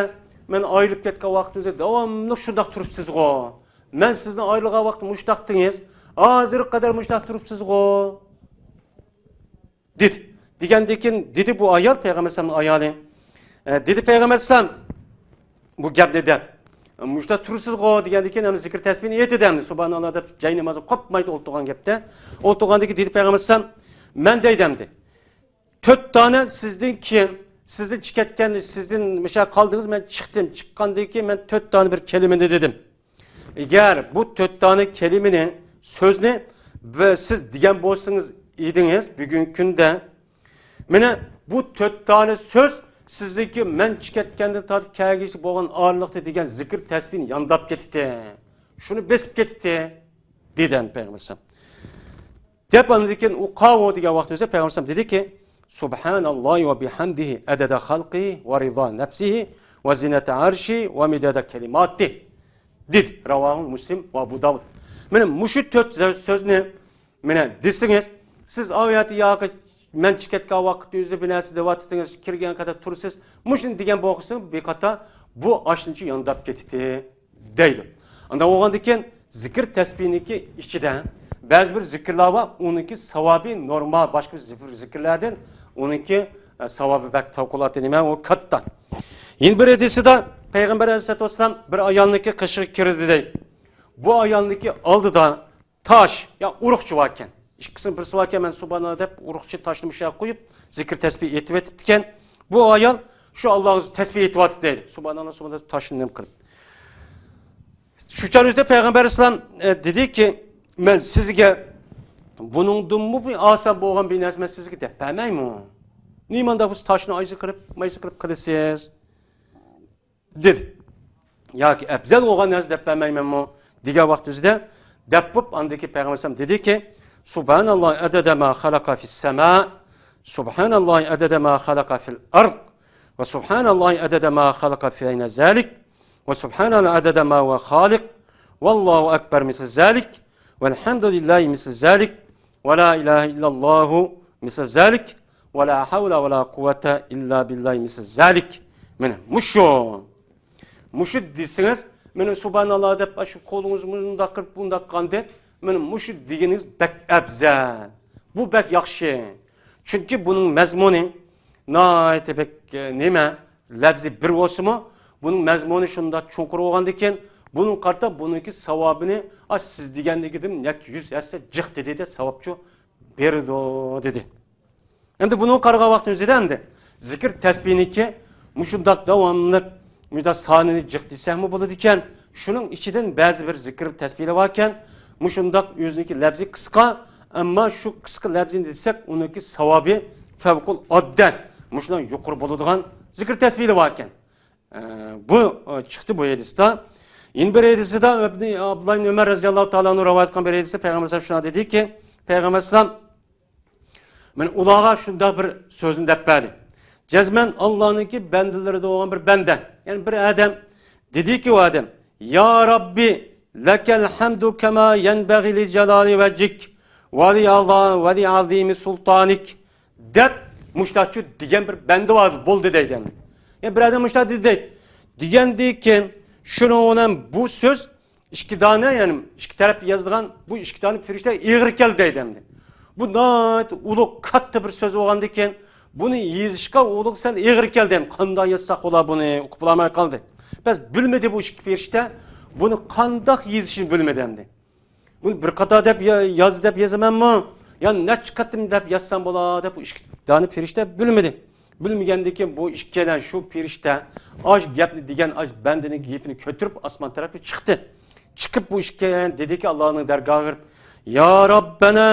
مەن ئايرىلىپ كەتكەن ۋاقتىمىزدا داۋاملىق شۇنداق تۇرۇپسىزغۇ؟ مەن سىزدىن ئايرىلغان ۋاقىتتا مۇشۇنداقتىڭىز، ھازىرغا قەدەر مۇشۇنداق تۇرۇپسىزغۇ؟ دېدى. دېگەندىن كېيىن دېدى بۇ ئايال، پەيغەمبەر ئەلەيھىسسالامنىڭ ئايالى، ئە، دېدى پەيغەمبەر ئەلەيھىسسالام بۇ گەپنى دەپ، مۇشۇنداق تۇرىسىزغۇ دېگەندىن كېيىن ھەم زىكىر تەسبىھنى ئېيتتى ئەمدى، سۇبھاناللا دەپ جاي نامازى قوپمايدۇ ئولتۇرغان گەپتە. ئولتۇرغاندىن كېيىن دېدى پەيغەمبەر ئەلەيھىسسالام، مەن دەيدۇ ئەمدى، تۆت دانە سىزدىن كېيىن، سىزدىن چىقىپ كەتكەن، سىزدىن مۇشۇ قالدىڭىز، مەن چىقتىم. چىققاندىن كېيىن مەن تۆت دانە بىر كەلىمىنى دېدىم. ئەگەر بۇ تۆت دانە كەلىمىنى، سۆزنى بە-، سىز دېگەن بولسىڭىز ئىدىڭىز بۈگۈنكى كۈندە، مانا بۇ تۆت دانە سۆز سىزنىڭكى مەن چىقىپ كەتكەندىن تارتىپ كەلگۈچە بولغان ئارىلىقتا دېگەن زىكىر تەسبىھنى يانداپ كېتىتتى. شۇنى بېسىپ كېتىتتى، دېدى پەيغەمبەر ئەلەيھىسسالام. دەپ ئاندىن كېيىن ئۇ قاۋۇ دېگەن ۋاقتىمىزدا پەيغەمبەر ئەلەيھىسسالام دېدىكى، سۇبھاناللاھى ۋە بىھەمدىھى ئەدەدە خەلقىھى ۋە رىزا نەپسىھى ۋە زىنەتە ئەرشىھى ۋە مىدادە كەلىماتىھ، دېدى. راۋاھۇ مۇسلىم ۋە ئەبۇ داۋۇد. مانا مۇشۇ تۆت سۆ-، سۆزنى مانا دېسىڭىز، سىز ئاۋۇ يەردە ياكى مەن چىقىپ كەتكەن ۋاقىتنى ئۆزى بىر نەرسە دەۋاتىتىڭىز، كىرگەن قەدەر تۇرىسىز، مۇشۇنى دېگەن بولسىڭىز بىر قاتا بۇ ئاشۇنچە يانداپ كېتىتتى. دەيدۇ. ئانداق بولغاندىن كېيىن زىكىر تەسبىھنىڭكى ئىچىدە بەزى بىر زىكىرلار بار، ئۇنىڭكى ساۋابى نورمال، باشقا بىر زىكىر-، زىكىرلەردىن ئۇنىڭكى، ئە، ساۋابى بەك پەۋقۇلئاددە نېمە، ئۇ كاتتا. يەنە بىر ھەدىسىدە پەيغەمبەر ئەلەيھىسسالاتۇ ۋەسسالام بىر ئايالنىڭكى قېشىغا كىردى دەيدۇ. بۇ ئايالنىڭكى ئالدىدا تاش، يا ئۇرۇقچە باركەن. ئىككىسىنىڭ بىرسى باركەن، مەن سۇبھاناللا دەپ ئۇرۇقچە تاشنى مۇشۇ يەرگە قويۇپ، زىكىر تەسبىھ ئېيتىۋېتىپتىكەن. بۇ ئايال شۇ ئاللاغا تەسبىھ ئېيتىۋاتىدۇ دەيدۇ. سۇبھاناللا، سۇبھاناللا دەپ تاشنى نېمە قىلىپ. شۇ چاغ ئۆزىدە پەيغەمبەر ئەلەيھىسسالام، ئە، دېدىكى، مەن سىزگە بۇنىڭدىنمۇ بىر ئاسان بولغان بىر نەرسە مەن سىزگە دەپ بەرمەيمۇ؟ نېمانداق بۇ تاشنى ئايزا قىلىپ، مايزا قىلىپ قىلىسىز؟ دېدى. ياكى ئەپزەل بولغان نەرسە دەپ بەرمەيمەنمۇ؟ دېگەن ۋاقتىمىزدا دەپ بوپ، ئاندىكى پەيغەمبەر ئەلەيھىسسالام دېدىكى، سۇبھاناللاھى ئەدەدە ما خەلەقە فىس سەما، سۇبھاناللاھى ئەدەدە ما خەلەقە فىل ئەرد، ۋە سۇبھاناللاھى ئەدەدە ما خەلەقە فى بەينە زالىك، ۋە سۇبھاناللاھى ئەدەدە ما ھۇۋە خالىق، ۋەللاھۇ ئەكبەر مىسلى زالىك، ۋەلھەمدۇلىللاھى مىسلى زالىك، ۋە لا ئىلاھە ئىللاللاھۇ مىسلى زالىك، ۋە لا ھەۋلە ۋە لا قۇۋۋەتە ئىللا بىللاھى مىسلى زالىك. مانا مۇشۇ. مۇشۇ دېسىڭىز، مانا سۇبھاناللا دەپ، شۇ قولىڭىزنى مۇنداق قىلىپ، بۇنداق قىلغاندەك، مانا مۇشۇ دېگىنىڭىز بەك ئەپزەل. بۇ بەك ياخشى. چۈنكى بۇنىڭ مەزمۇنى ناھايىتى بەك، ئە، نېمە، لەپزى بىر بولسىمۇ، بۇنىڭ مەزمۇنى شۇنداق چوڭقۇر بولغاندىكىن، بۇنىڭغا قارىتا بۇنىڭكى ساۋابىنى، ئا، سىز دېگەندىكىدىن نەچچە يۈز ھەسسە جىق دېدى دەپ ساۋابچۇ بېرىدۇ دېدى. ئەمدى بۇنىڭغا قارىغان ۋاقتىمىزدا ئەمدى زىكىر تەسبىھنىڭكى مۇشۇنداق داۋاملىق مۇشۇنداق سانىنى جىق دېسەكمۇ بولىدىكەن، شۇنىڭ ئىچىدىن بەزى بىر زىكىر تەسبىھلەر باركەن، مۇشۇنداق ئۆزىنىڭكى لەپزى قىسقا، ئەمما شۇ قىسقا لەپزىنى دېسەك، ئۇنىڭكى ساۋابى فەۋقۇلئاددە مۇشۇنداق يۇقىرى بولىدىغان زىكىر تەسبىھلەر باركەن. ئە، بۇ، ئە، چىقتى بۇ ھەدىستە. يەنە بىر ھەدىستە ئابدۇللا ئىبن ئۆمەر رەزىياللاھۇ تائالا ئەنھۇ رىۋايەت قىلغان بىر ھەدىستە پەيغەمبەر ئەلەيھىسسالام شۇنداق دېدىكى، پەيغەمبەر ئەلەيھىسسالام مانا ئۇلارغا شۇنداق بىر سۆزنى دەپ بەردى. جەزمەن ئاللانىڭكى بەندىلىرىدىن بولغان بىر بەندە، يەنى بىر ئادەم دېدىكى، ئۇ ئادەم، يا رەببى، لەكەل ھەمدۇ كەما يەنبەغى لىجالالى ۋەجھىك ۋە لىئەزا-، ۋە لىئەزىمى سۇلتانىك، دەپ مۇشتاچۇ دېگەن بىر بەندە بار، بولدى دەيدۇ ئەمدى. يەنى بىر ئادەم مۇشتا دېدى دەيدۇ. دېگەندىن كېيىن شۇنىڭ بىلەن بۇ سۆز ئىككى دانە، يەنى ئىككى تەرەپ يازىدىغان بۇ ئىككى دانە پەرىشتە ئېغىر كەلدى دەيدۇ ئەمدى. بۇ ناھايىتى ئۇلۇغ، كاتتا بىر سۆز بولغاندىكىن، بۇنى يېزىشقا ئۇلۇغ سەل ئېغىر كەلدى. قانداق يازساق ئۇلار بۇنى ئۇقۇپ بولالماي قالدى. بەس بىلمىدى بۇ ئىككى پەرىشتە، بۇنى قانداق يېزىشنى بىلمىدى ئەمدى. بۇنى بىر قاتار دەپ يا-، ياز دەپ يازىمەنمۇ؟ يا نەچچە قېتىم دەپ يازسام بولا دەپ بۇ ئىككى دانە پەرىشتە بىلمىدى. بىلمىگەندىكىن بۇ ئىككىيلەن شۇ پېرىشتە ئاش گەپنى دېگەن ئاش بەندىنىڭ گېپىنى كۆتۈرۈپ ئاسمان تەرەپكە چىقتى. چىقىپ بۇ ئىككىيلەن دېدىكى، ئاللانىڭ دەرگاھىغا كىرىپ، يا رەببەنا،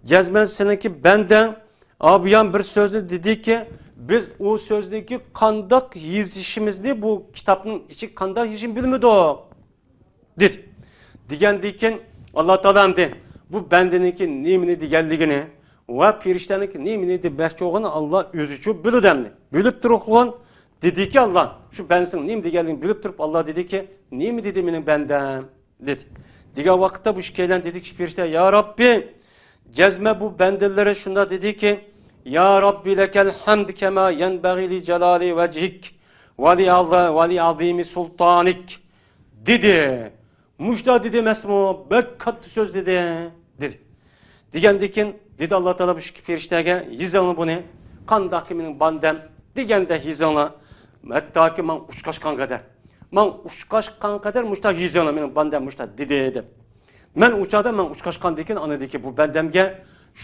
جەزمەن سېنىڭكى بەندەڭ ئابىيان بىر سۆزنى دېدىكى، بىز ئۇ سۆزنىڭكى قانداق يېزىشىمىزنى، بۇ كىتابنىڭ ئىچىگە قانداق يېزىشىنى بىلمىدۇق. دېدى. دېگەندىن كېيىن ئاللا تائالا ئەمدى بۇ بەندىنىڭكى نېمىنى دېگەنلىكىنى ۋە پېرىشتەنىڭكى نېمىنى دېمەكچى بولغىنىنى ئاللا ئۆزىچۇ بىلىدۇ ئەمدى. بىلىپ تۇرۇقلۇغۇن دېدىكى ئاللا، شۇ بەندىسىنىڭ نېمە دېگەنلىكىنى بىلىپ تۇرۇپ ئاللا دېدىكى، نېمە دېدى مېنىڭ بەندەم؟ دېدى. دېگەن ۋاقىتتا بۇ ئىككىيلەن دېدىكى پېرىشتە، يا رەببى، جەزمە بۇ بەندىلىرى شۇنداق دېدىكى، يا رەببى لەكەل ھەمد كەما يەنبەغى لىجالالى ۋەجھىك ۋە لىئەزىمى سۇلتانىك. دېدى. مۇشۇنداق دېدى ئەمەسمۇ؟ بەك كاتتا سۆز دېدى، دېدى. دېگەندىن كېيىن دېدى ئاللا تائالا بۇ ئىككى پېرىشتەگە، يېزىڭلار بۇنى، قانداقكى مېنىڭ بەندەم دېگەندەك يېزىڭلار. ھەتتاكى ماڭا ئۇچقاشقان قەدەر، ماڭا ئۇچقاشقان قەدەر مۇشۇنداق يېزىڭلار، مېنىڭ بەندەم مۇشۇنداق دېدى، دەپ. مەن ئۇ چاغدا مەن ئۇچقاشقاندىن كېيىن ئاندىن كېيىن بۇ بەندەمگە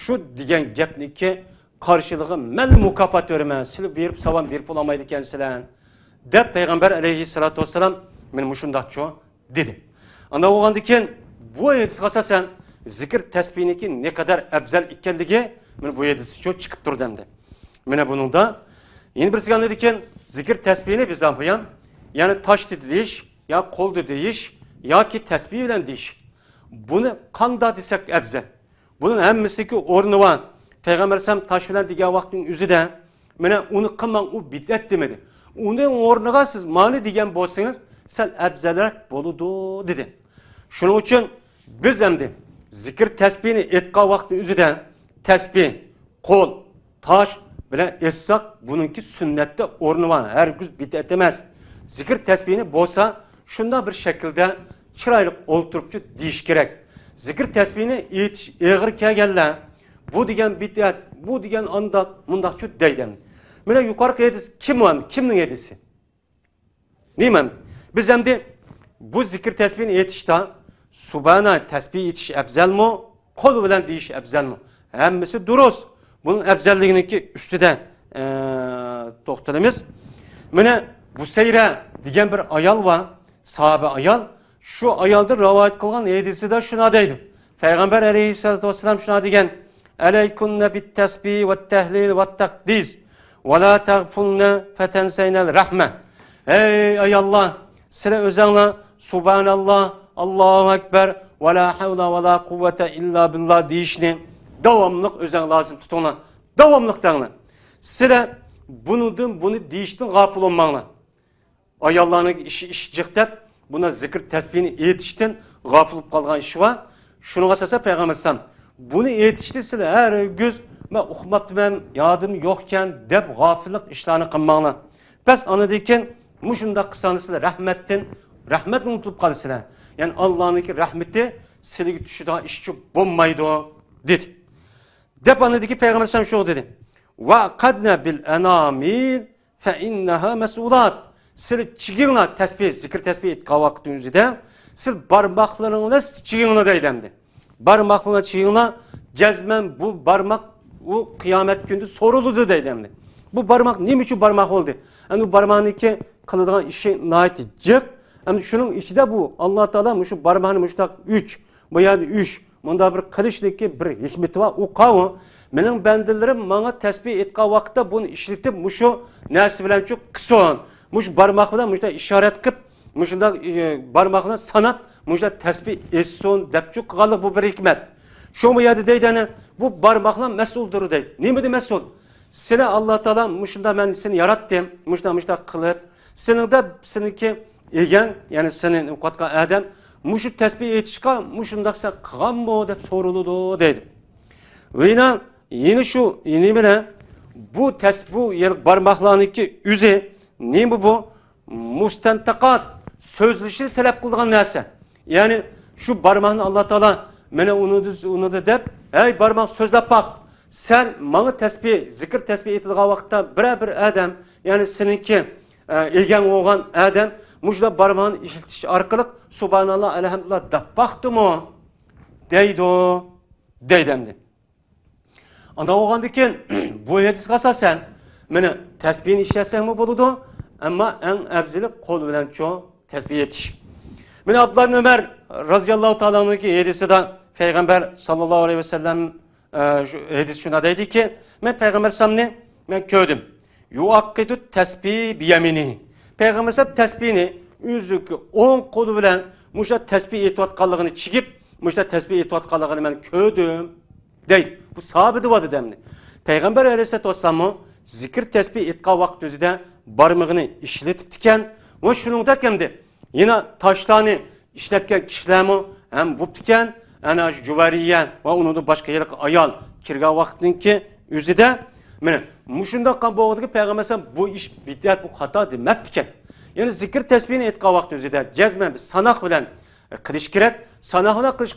شۇ دېگەن گەپنىڭكى قارشىلىقى مەن مۇكاپات بېرىمەن، سىلەر بېرىپ ساۋاب بېرىپ بولالمايدىكەنسىلەر، دەپ پەيغەمبەر ئەلەيھىسسالاتۇ ۋەسسالام مېنى مۇشۇنداقچۇ دېدى. ئانداق بولغاندىن كېيىن بۇ ھەدىسكە ئاساسەن زىكىر تەسبىھنىڭكى نەقەدەر ئەپزەل ئىكەنلىكى مانا بۇ ھەدىسچۇ چىقىپ تۇرىدۇ ئەمدى. مانا بۇنىڭدا يەنە بىرسىگە ئاندىن كېيىن زىكىر تەسبىھنى بىز ھەم يەنى تاشتا دېيىش، يا قولدا دېيىش، ياكى تەسبىھ بىلەن دېيىش. بۇنى قانداق دېسەك ئەپزەل؟ بۇنىڭ ھەممىسىنىڭكى ئورنى بار. پەيغەمبەر ئەلەيھىسسالام تاش بىلەن دېگەن ۋاقىتنىڭ ئۆزىدە، مانا ئۇنى قىلماڭ، ئۇ بىدئەت دېمىدى. ئۇنىڭ ئورنىغا سىز مانى دېگەن بولسىڭىز، سەل ئەپزەلرەك بولىدۇ، دېدى. شۇنىڭ ئۈچۈن بىز ئەمدى زىكىر تەسبىھنى ئېيتقان ۋاقىتنىڭ ئۆزىدە تەسبىھ، قول، تاش بىلەن ئېيتساق، بۇنىڭكى سۈننەتتە ئورنى بار، ھەرگىز بىدئەت ئەمەس. زىكىر تەسبىھنى بولسا شۇنداق بىر شەكىلدە چىرايلىق ئولتۇرۇپچۇ دېيىش كېرەك. زىكىر تەسبىھنى ئېيتىش ئېغىر كەلگەنلەر، بۇ دېگەن بىدئەت، بۇ دېگەن ئانداق، مۇنداقچۇ دەيدۇ. مانا يۇقىرىقى ھەدىس كىم ئۇ؟ كىمنىڭ ھەدىسى؟ نېمە ئەمدى؟ بىز ئەمدى بۇ زىكىر تەسبىھنى ئېيتىشتا سۇبھانە تەسبىھ ئېيتىش ئەپزەلمۇ؟ قول بىلەن دېيىش ئەپزەلمۇ؟ ھەممىسى دۇرۇس. بۇنىڭ ئەپزەللىكىنىڭكى ئۈستىدە، ئە، توختىلىمىز. مانا بۇسەيرە دېگەن بىر ئايال بار، ساھابە ئايال. شۇ ئايالدىن رىۋايەت قىلغان ھەدىسىدە شۇنداق دەيدۇ. پەيغەمبەر ئەلەيھىسسالاتۇ ۋەسسالام شۇنداق دېگەن، ئەلەيكۇننە بىتتەسبىھ ۋەتتەھلىل ۋەتتەقدىس ۋەلا تەغفۇلنە فەتەنسەينەل رەھمە. ئەي ئاياللار، سىلەر ئۆزەڭلار سۇبھاناللا، ئاللاھۇ ئەكبەر، ۋەلا ھەۋلە ۋەلا قۇۋۋەتە ئىللا بىللا دېيىشنى داۋاملىق ئۆزەڭ لازىم تۇتۇڭلار. داۋاملىق دەڭلار. سىلەر بۇنىڭدىن، بۇنى دېيىشتىن غاپىل بولماڭلار. ئاياللارنىڭ ئىشى ئىش جىق دەپ، بۇنداق زىكىر تەسبىھنى ئېيتىشتىن غاپىل بولۇپ قالغان ئىشى بار. شۇنىڭغا ئاساسەن پەيغەمبەر ئەلەيھىسسالام، بۇنى ئېيتىشنى سىلەر ھەرگىز، مەن ئۇقماپتىمەن، يادىم يوقكەن دەپ غاپىللىق ئىشلارنى قىلماڭلار. بەس، ئاندىن كېيىن مۇشۇنداق قىلساڭلار سىلەر رەھمەتتىن، رەھمەتنى ئۇنتۇپ قالىسىلەر. يەنى ئاللانىڭكى رەھمىتى سىلەرگە چۈشىدىغان ئىشچۇ بولمايدۇ، دېدى. دەپ ئاندىن كېيىن پەيغەمبەر ئەلەيھىسسالام شۇ دېدى. ۋەقەدنە بىل ئەنامىل فەئىننەھا مەسئۇلات. سىلەر چىگىڭلار تەسبىھ، زىكىر تەسبىھ ئېيتقان ۋاقىتنىڭ ئۆزىدە، سىلەر بارماقلىرىڭلار چىگىڭلار دەيدۇ ئەمدى. بارماقلىرىڭلار چىگىڭلار، جەزمەن بۇ بارماق ئۇ قىيامەت كۈنىدە سورىلىدۇ دەيدۇ ئەمدى. بۇ بارماق نېمە ئۈچۈن بارماق بولدى؟ ئەمدى بۇ بارماقنىڭكى قىلىدىغان ئىشى ناھايىتى جىق. ئەمدى شۇنىڭ ئىچىدە بۇ ئاللا تائالا مۇشۇ بارماقنى مۇشۇنداق ئۈچ، بۇ يەردە ئۈچ، مۇنداق بىر قىلىشنىڭكى بىر ھېكمىتى بار. ئۇ قاۋۇ، مېنىڭ بەندىلىرىم ماڭا تەسبىھ ئېيتقان ۋاقىتتا بۇنى ئىشلىتىپ، مۇشۇ نەرسە بىلەنچۇ قىلسۇن. مۇشۇ بارماق بىلەن مۇشۇنداق ئىشارەت قىلىپ، مۇشۇنداق، ئى، بارماق بىلەن ساناپ، مۇشۇنداق تەسبىھ ئېيتسۇن دەپچۇ قىلغانلىق بۇ بىر ھېكمەت. شۇڭا بۇ يەردە دەيدۇ، ئەنە، بۇ بارماقلار مەسئۇلدۇر دەيدۇ. نېمىدە مەسئۇل؟ سىلى ئاللا تائالا مۇشۇنداق مەن سېنى ياراتتىم، مۇشۇنداق، مۇشۇنداق قىلىپ، سېنىڭدە سېنىڭكى ئىگەڭ، يەنى سېنى يوقاتقان ئادەم مۇشۇ تەسبىھ ئېيتىشقا مۇشۇنداق سەن قىلغانمۇ دەپ سورىلىدۇ دەيدۇ. ۋىنا يەنە شۇ نېمە بىلەن بۇ تەس-، بۇ يەنى بارماقلارنىڭكى ئۆزى نېمە بۇ؟ مۇستەنتەقات، سۆزلىشىنى تەلەپ قىلىدىغان نەرسە. يەنى شۇ بارماقنى ئاللا تائالا مانا ئۇنىدى، ئۇنىدى دەپ، ھەي بارماق سۆزلەپ باق. سەن ماڭا تەسبىھ، زىكىر تەسبىھ ئېيتىدىغان ۋاقىتتا بىرەر بىر ئادەم، يەنى سېنىڭكى، ئە، ئىگەڭ بولغان ئادەم مۇشۇنداق بارماقنى ئىشلىتىش ئارقىلىق سۇبھاناللا، ئەلھەمدۇلىللا دەپ باقتىمۇ؟ دەيدۇ، دەيدۇ ئەمدى. ئانداق بولغاندىكىن، بۇ ھەدىسكە ئاساسەن، مانا تەسبىھنى ئىشلەتسەكمۇ بولىدۇ، ئەمما ئەڭ ئەۋزىلى قول بىلەنچۇ تەسبىھ ئېيتىش. مانا ئابدۇللا ئىبن ئۆمەر رازىياللاھۇ تائالا ئەنھۇنىڭكى ھەدىسىدە پەيغەمبەر ساللاللاھۇ ئەلەيھى ۋەسەللەم، ئە، شۇ ھەدىس شۇنداق دەيدىكى، مەن پەيغەمبەر ئەلەيھىسسالامنى مەن كۆردۈم. يۇئەققىتۇ تەسبىھ بىيەمىنىھى. پەيغەمبەر ئەلەيھىسسالام تەسبىھنى ئۆزىنىڭكى ئوڭ قولى بىلەن مۇشۇنداق تەسبىھ ئېيتىۋاتقانلىقىنى چىگىپ، مۇشۇنداق تەسبىھ ئېيتىۋاتقانلىقىنى مەن كۆردۈم. دەيدۇ. بۇ ساھابە دېۋادىدە ئەمدى. پەيغەمبەر ئەلەيھىسسالاتۇ ۋەسسالاممۇ زىكىر تەسبىھ ئېيتقان ۋاقىت ئۆزىدە بارمىقىنى ئىشلىتىپتىكەن. ۋە شۇنىڭدەك ئەمدى يەنە تاشلارنى ئىشلەتكەن كىشىلەرمۇ ھەم بوپتىكەن. ئەنە شۇ جۇۋەرىيە ۋە ئۇنىڭدىن باشقا ھېلىقى ئايال كىرگەن ۋاقىتنىڭكى ئۆزىدە، مانا مۇشۇنداق بولغاندىكىن پەيغەمبەر ئەلەيھىسسالام بۇ ئىش بىدئەت، بۇ خاتا دېمەپتىكەن. يەنى زىكىر تەسبىھنى ئېيتقان ۋاقىت ئۆزىدە جەزمەن بىز ساناق بىلەن قىلىش كېرەك. ساناقلا قىلىش،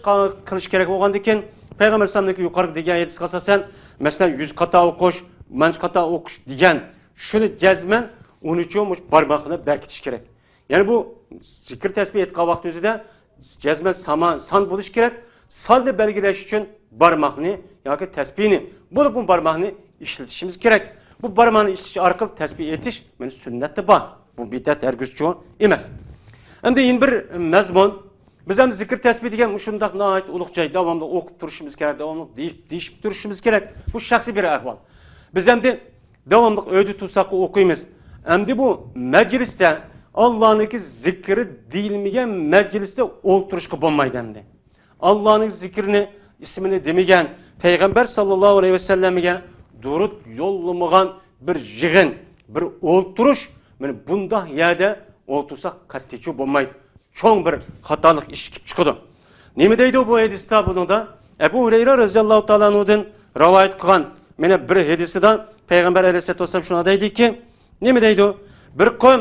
قىلىش كېرەك بولغاندىن كېيىن، پەيغەمبەر ئەلەيھىسسالامنىڭكى يۇقىرىقى دېگەن ھەدىسكە ئاساسەن، مەسىلەن، يۈز قاتا ئوقۇش، مىڭ قاتا ئوقۇش دېگەن، شۇنى جەزمەن ئۇنىچۇ مۇشۇ بارماق بىلەن بېكىتىش كېرەك. يەنى بۇ زىكىر تەسبىھ ئېيتقان ۋاقتى ئۆزىدە جەزمەن ساما-، سان بولۇش كېرەك. ساننى بەلگىلەش ئۈچۈن بارماقنى ياكى تەسبىھنى، بولۇپمۇ بارماقنى ئىشلىتىشىمىز كېرەك. بۇ بارماقنى ئىشلىتىش ئارقىلىق تەسبىھ ئېيتىش مانا سۈننەتتە بار. بۇ بىدئەت ھەرگىزچۇ ئەمەس. ئەمدى يەنە بىر مەزمۇن. بىز ھەم زىكىر تەسبىھ دېگەن مۇشۇنداق ناھايىتى ئۇلۇغ جاي، داۋاملىق ئوقۇپ تۇرۇشىمىز كېرەك، داۋاملىق دېيىپ، دېيىشىپ تۇرۇشىمىز كېرەك. بۇ شەخسىي بىر ئەھۋال. بىز ئەمدى داۋاملىق ئۆيدە تۇرساققۇ ئوقۇيمىز. ئەمدى بۇ مەجلىستە، ئاللانىڭكى زىكرى دېيىلمىگەن مەجلىستە ئولتۇرۇشقا بولمايدۇ ئەمدى. ئاللانىڭ زىكرىنى، ئىسمىنى دېمىگەن، پەيغەمبەر ساللاللاھۇ ئەلەيھى ۋەسەللەمگە دۇرۇت يوللىمىغان بىر يىغىن، بىر ئولتۇرۇش، مانا بۇنداق يەردە ئولتۇرساق قەتئىيچۇ بولمايدۇ. چوڭ بىر خاتالىق ئىش كېلىپ چىقىدۇ. نېمە دەيدۇ بۇ ھەدىستە بۇنىڭدا؟ ئەبۇ ھۇرەيرە رەزىياللاھۇ تائالا ئەنھۇدىن رىۋايەت قىلغان مانا بىر ھەدىسىدە پەيغەمبەر ئەلەيھىسسالاتۇ ۋەسسالام شۇنداق دەيدىكى، نېمە دەيدۇ؟ بىر قوم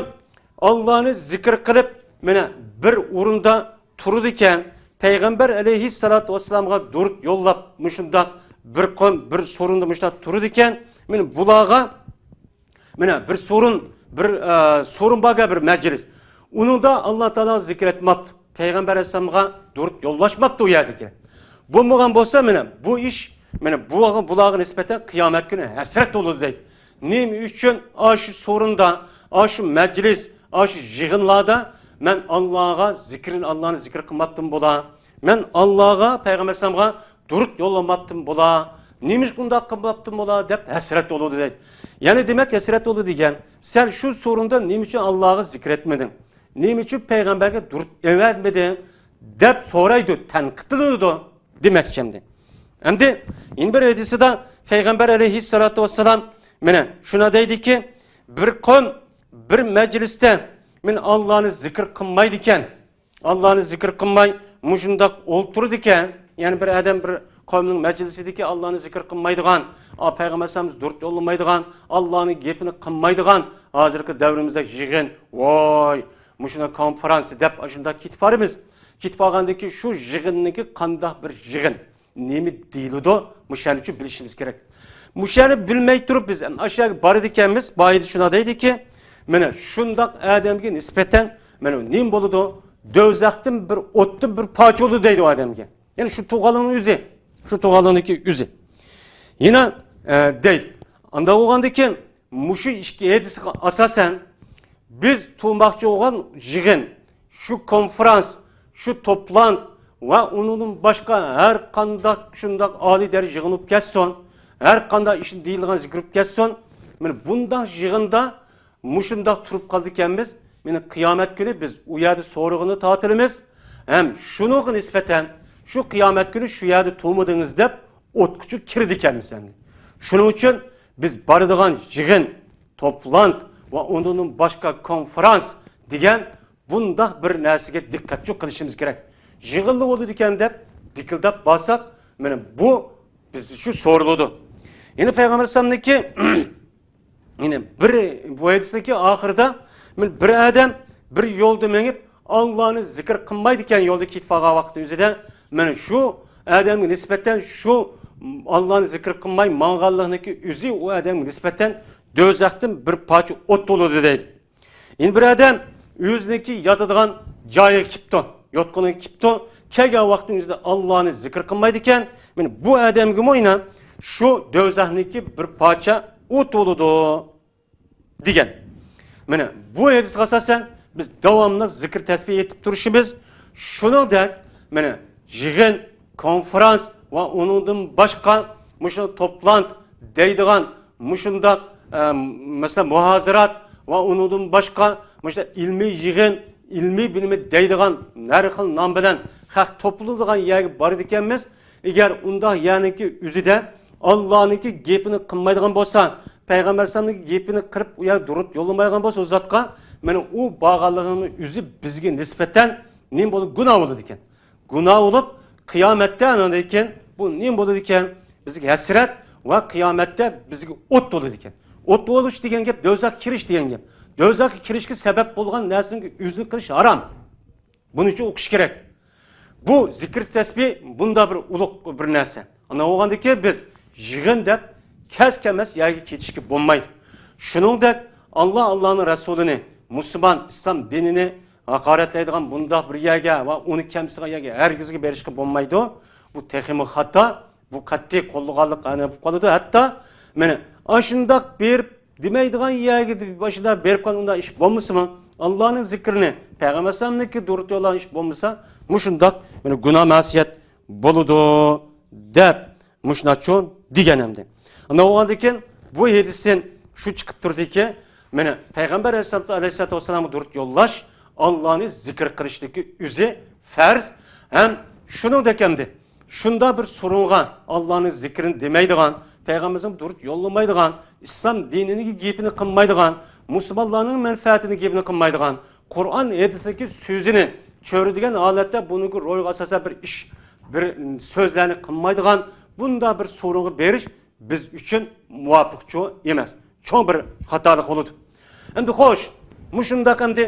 ئاللانى زىكىر قىلىپ، مانا بىر ئورۇندا تۇرىدىكەن، پەيغەمبەر ئەلەيھىسسالاتۇ ۋەسسالامغا دۇرۇت يوللاپ، مۇشۇنداق بىر قوم بىر سورۇندا مۇشۇنداق تۇرىدىكەن، مانا بۇلارغا، مانا بىر سورۇن، بىر، ئە، سورۇن باركەن، بىر مەجلىس. ئۇنىڭدا ئاللا تائالا زىكىر ئېيتماپتۇ. پەيغەمبەر ئەلەيھىسسالامغا دۇرۇت يوللاشماپتۇ ئۇ يەردىكى. بولمىغان بولسا، مانا بۇ ئىش، مانا بۇ، بۇلارغا نىسبەتەن قىيامەت كۈنى ھەسرەت بولىدۇ دەيدۇ. نېمە ئۈچۈن ئاشۇ سورۇندا، ئاشۇ مەجلىس، ئاشۇ يىغىنلاردا مەن ئاللاغا زىكرىنى، ئاللانى زىكىر قىلماپتىم بولا؟ مەن ئاللاغا، پەيغەمبەر ئەلەيھىسسالامغا دۇرۇت يوللىماپتىم بولا؟ نېمىشقا ئۇنداق قىلماپتىم بولا؟ دەپ ھەسرەت بولىدۇ دەيدۇ. يەنى دېمەك، ھەسرەت بولىدۇ دېگەن، سەن شۇ سورۇندا نېمە ئۈچۈن ئاللاغا زىكىر ئېيتمىدىڭ؟ نېمە ئۈچۈن پەيغەمبەرگە دۇرۇت ئەۋەتمىدىڭ؟ دەپ سورايدۇ، تەنقىدلىنىدۇ دېمەكچى ئەمدى. ئەمدى يەنە بىر ھەدىسىدە پەيغەمبەر ئەلەيھىسسالاتۇ ۋەسسالام مانا شۇنداق دەيدىكى، بىر قوم بىر مەجلىستە مانا ئاللانى زىكىر قىلمايدىكەن، ئاللانى زىكىر قىلماي مۇشۇنداق ئولتۇرىدىكەن، يەنى بىر ئادەم بىر قومنىڭ مەجلىسىدىكى ئاللانى زىكىر قىلمايدىغان، ئا، پەيغەمبەر ئەلەيھىسسالام دۇرۇت يوللىمايدىغان، ئاللانىڭ گېپىنى قىلمايدىغان، ھازىرقى دەۋرىمىزدە يىغىن، ۋاي، مۇشۇنداق كونفېرانس دەپ ئاشۇنداق كېتىپ بارىمىز. كېتىپ بارغاندىن كېيىن شۇ يىغىننىڭكى قانداق بىر يىغىن، نېمە دېيىلىدۇ؟ مۇشۇنى بىلىشىمىز كېرەك. مۇشۇنى بىلمەي تۇرۇپ بىز ئاشۇ يەرگە بارىدىكەنمىز، بايىدا شۇنداق دەيدىكى، مانا شۇنداق ئادەمگە نىسبەتەن مانا نېمە بولىدۇ؟ دوزاختىن بىر، ئوتتىن بىر پارچە بولىدۇ دەيدۇ ئادەمگە. يەنى شۇ تۇغانلىقنىڭ ئۆزى، شۇ تۇغانلىقنىڭكى ئۆزى. يەنە، ئە، دەيدۇ. ئانداق بولغاندىكىن مۇشۇ ئىككى ھەدىسكە ئاساسەن، بىز تۇرماقچى بولغان يىغىن، شۇ كونفېرانس، شۇ توپلام ۋە ئۇنىڭدىن باشقا ھەر قانداق شۇنداق ئالىي دەرىجە يىغىن بولۇپ كەتسۇن، ھەر قانداق ئىشتا دېيىلىدىغان زىكىر بولۇپ كەتسۇن، مانا بۇنداق يىغىندا مۇشۇنداق تۇرۇپ قالىدىكەنمىز، مانا قىيامەت كۈنى بىز ئۇ يەردە سورىغىنى تارتىلىمىز ھەم شۇنىڭغا نىسبەتەن شۇ قىيامەت كۈنى شۇ يەردە تۇرمىدىڭىز دەپ ئوتقىچۇ كىرىدىكەنمىز ئەمدى. شۇنىڭ ئۈچۈن بىز بارىدىغان يىغىن، توپلام ۋە ئۇنىڭدىن باشقا كونفېرانس دېگەن بۇنداق بىر نەرسىگە دىققەتچۇ قىلىشىمىز كېرەك. يىغىنلا بولىدىكەن دەپ دىكىلداپ بارساق، مانا بۇ بىز شۇ سورىلىدۇ. يەنە پەيغەمبەر ئەلەيھىسسالامنىڭكى يەنى بىر، بۇ ھەدىسنىڭكى ئاخىرىدا، مانا بىر ئادەم بىر يولدا مېڭىپ، ئاللانى زىكىر قىلمايدىكەن يولدا كېتىپ قالغان ۋاقىتنىڭ ئۆزىدە، مانا شۇ ئادەمگە نىسبەتەن شۇ ئاللانى زىكىر قىلماي ماڭغانلىقنىڭكى ئۆزى ئۇ ئادەمگە نىسبەتەن دوزاختىن بىر پارچە ئوت بولىدۇ دەيدۇ. يەنە بىر ئادەم ئۆزىنىڭكى ياتىدىغان جايىغا كېپتۇ، يوتقىنىغا كېپتۇ، كەلگەن ۋاقىتنىڭ ئۆزىدە ئاللانى زىكىر قىلمايدىكەن، مانا بۇ ئادەمگىمۇ يەنە شۇ دوزاخنىڭكى بىر پارچە ئوت بولىدۇ. دېگەن. مانا بۇ ھەدىسكە ئاساسەن بىز داۋاملىق زىكىر تەسبىھ ئېيتىپ تۇرۇشىمىز. شۇنىڭدەك مانا يىغىن، كونفرانس ۋە ئۇنىڭدىن باشقا مۇشۇ توپلانت دەيدىغان مۇشۇنداق، ئە، مەسىلەن، مۇھازىرات ۋە ئۇنىڭدىن باشقا مۇشۇ ئىلمىي يىغىن، ئىلمىي بىلىمى دەيدىغان ھەر خىل نام بىلەن خەق توپلىنىدىغان يەرگە بارىدىكەنمىز. ئەگەر ئۇنداق يەرنىڭكى ئۆزىدە ئاللانىڭكى گېپىنى قىلمايدىغان بولسا، پەيغەمبەر ئەلەيھىسسالامنىڭ گېپىنى قىلىپ، ئۇ يەرگە دۇرۇت يوللىمايدىغان بولسا، ئۇ زاتقا، مانا ئۇ بارغانلىقىنىڭ ئۆزى بىزگە نىسبەتەن نېمە بولىدۇ؟ گۇناھ بولىدىكەن. گۇناھ بولۇپ، قىيامەتتە ئاندىن كېيىن بۇ نېمە بولىدىكەن؟ بىزگە ھەسرەت ۋە قىيامەتتە بىزگە ئوت بولىدىكەن. ئوت بولۇش دېگەن گەپ، دوزاخقا كىرىش دېگەن گەپ. دوزاخقا كىرىشكە سەۋەب بولغان نەرسىنىڭ ئۆزىنى قىلىش ھارام. بۇنىڭ ئۈچۈن ئوقۇش كېرەك. بۇ زىكىر تەسبىھ بۇنداق بىر ئۇلۇغ بىر نەرسە. ئانداق بولغاندىكىن بىز يىغىن دەپ كەس كەلمەس يەرگە كېتىشكە بولمايدۇ. شۇنىڭدەك ئاللا، ئاللانىڭ رەسۇلىنى، مۇسۇلمان ئىسلام دىنىنى ھاقارەتلەيدىغان بۇنداق بىر يەرگە ۋە ئۇنى كەمسىتىدىغان يەرگە ھەرگىزگە بېرىشقا بولمايدۇ. بۇ تېخىمۇ خاتا، بۇ قەتئىي قوللىغانلىق ئەنە بولۇپ قالىدۇ. ھەتتا مانا ئاشۇنداق بېرىپ دېمەيدىغان يەرگە باشىدا بېرىپ قالغان ئۇنداق ئىش بولمىسىمۇ، ئاللانىڭ زىكرىنى، پەيغەمبەر ئەلەيھىسسالامنىڭكى دۇرۇت يوللىغان ئىش بولمىسا، مۇشۇنداق مانا گۇناھ مەسىيەت بولىدۇ دەپ مۇشۇنداقچۇ دېگەن ئەمدى. ئانداق بولغاندىن كېيىن بۇ ھەدىستىن شۇ چىقىپ تۇردىكى، مانا پەيغەمبەر ئەلەيھىسسالاتۇ ۋەسسالامغا دۇرۇت يوللاش ئاللانى زىكىر قىلىشتىكى ئۆزى پەرز ھەم شۇنىڭدەك ئەمدى شۇنداق بىر سورۇنغا ئاللانىڭ زىكرىنى دېمەيدىغان، پەيغەمبىرىمىزنىڭ دۇرۇت يوللىمايدىغان، ئىسلام دىنىنىڭ گېپىنى قىلمايدىغان، مۇسۇلمانلارنىڭ مەنپەئەتىنىڭ گېپىنى قىلمايدىغان، قۇرئان ھەدىستىكى سۆزىنى چۆرىدىگەن ھالەتتە بۇنىڭغا روھىغا ئاساسەن بىر ئىش، بىر سۆزلەرنى قىلمايدىغان بۇنداق بىر سورۇنغا بېرىش بىز ئۈچۈن مۇۋاپىقچۇ ئەمەس، چوڭ بىر خاتالىق بولىدۇ. ئەمدى خوش، مۇشۇنداق ئەمدى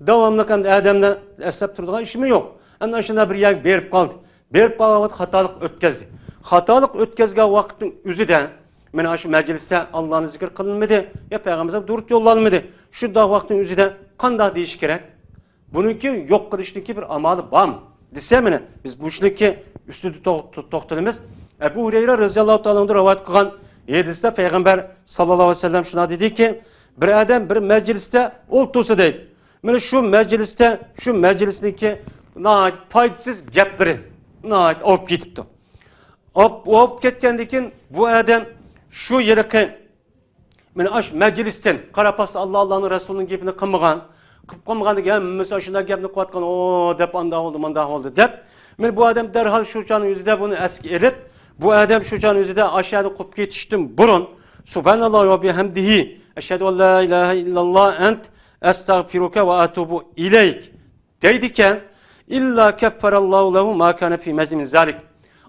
داۋاملىق ئەمدى ئادەملەر ئەسلەپ تۇرىدىغان ئىشمۇ يوق. ئەمدى ئاشۇنداق بىر يەرگە بېرىپ قالدى. بېرىپ قالغان ۋاقىت خاتالىق ئۆتكەزدى. خاتالىق ئۆتكەزگەن ۋاقىتنىڭ ئۆزىدە مانا شۇ مەجلىستە ئاللانى زىكىر قىلىنمىدى، يا پەيغەمبەر دۇرۇت يوللانمىدى. شۇنداق ۋاقىتنىڭ ئۆزىدە قانداق دېيىش كېرەك؟ بۇنىڭكى يوق قىلىشنىڭكى بىر ئامالى بارمۇ دېسە، مانا بىز بۇ ئىشنىڭكى ئۈستىدە تو-، تو-، توختىلىمىز. ئەبۇ ھۇرەيرە رەزىياللاھۇ تائالا ئەنھۇدىن رىۋايەت قىلغان ھەدىستە پەيغەمبەر ساللاللاھۇ ئەلەيھى ۋەسەللەم شۇنداق دېدىكى، بىر ئادەم بىر مەجلىستە ئولتۇرسا دەيدۇ، مانا شۇ مەجلىستە، شۇ مەجلىسنىڭكى ناھايىتى پايدىسىز گەپلىرى ناھايىتى ئاۋۇپ كېتىپتۇ. ئاپ-، ئاۋۇپ كەتكەندىن كېيىن بۇ ئادەم شۇ ھېلىقى مانا ئاشۇ مەجلىستىن قاراپ باقسا، ئاللا، ئاللانىڭ رەسۇلىنىڭ گېپىنى قىلمىغان، قىلىپ قالمىغاندىكىن ھەممىسى ئاشۇنداق گەپنى قىلىۋاتقان، ئو دەپ، ئانداق بولدى، مانداق بولدى دەپ، مانا بۇ ئادەم دەرھال شۇ چاغنىڭ ئۆزىدە بۇنى ئەسكە ئېلىپ، بۇ ئادەم شۇ چاغنىڭ ئۆزىدە ئاشۇ يەردىن قوپۇپ كېتىشتىن بۇرۇن، سۇبھاناللاھ ۋە بىھەمدىھى، ئەشھەدۇ ئەن لا ئىلاھە ئىللاللاھ ئەنت ئەستەغپىرۇكە ۋە ئەتۇبۇ ئىلەيك دەيدىكەن، ئىللا كەففەرەللاھۇ لەھۇ ما كانە فى مەزى مىن زالىك.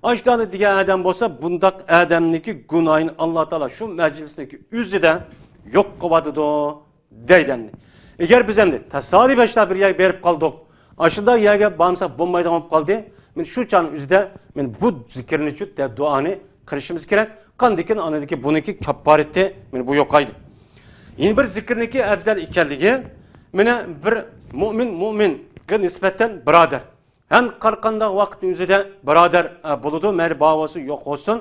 ئاشۇنداق دېگەن ئادەم بولسا، بۇنداق ئادەمنىڭكى گۇناھىنى ئاللا تائالا شۇ مەجلىسنىڭكى ئۆزىدە يوق قىلىۋاتىدۇ دەيدۇ ئەمدى. ئەگەر بىز ئەمدى تاسادىپەن شۇنداق بىر يەرگە بېرىپ قالدۇق، ئاشۇنداق يەرگە بارمىساق بولمايدىغان بولۇپ قالدى. مانا شۇ چاغنىڭ ئۆزىدە مانا بۇ زىكىرنى، دۇئانى قىلىشىمىز كېرەك. قاندىكىن ئاندىن كېيىن بۇنىڭكى كاپپارىتى مانا بۇ يوقايدۇ. يەنە بىر زىكىرنىڭكى ئەۋزەل ئىكەنلىكى، مانا بىر مۇئمىن مۇئمىنغا نىسبەتەن بۇرادەر. ھەم ھەر قانداق ۋاقىتنىڭ ئۆزىدە بۇرادەر، ئە، بولىدۇ، مەيلى بار بولسۇن، يوق بولسۇن.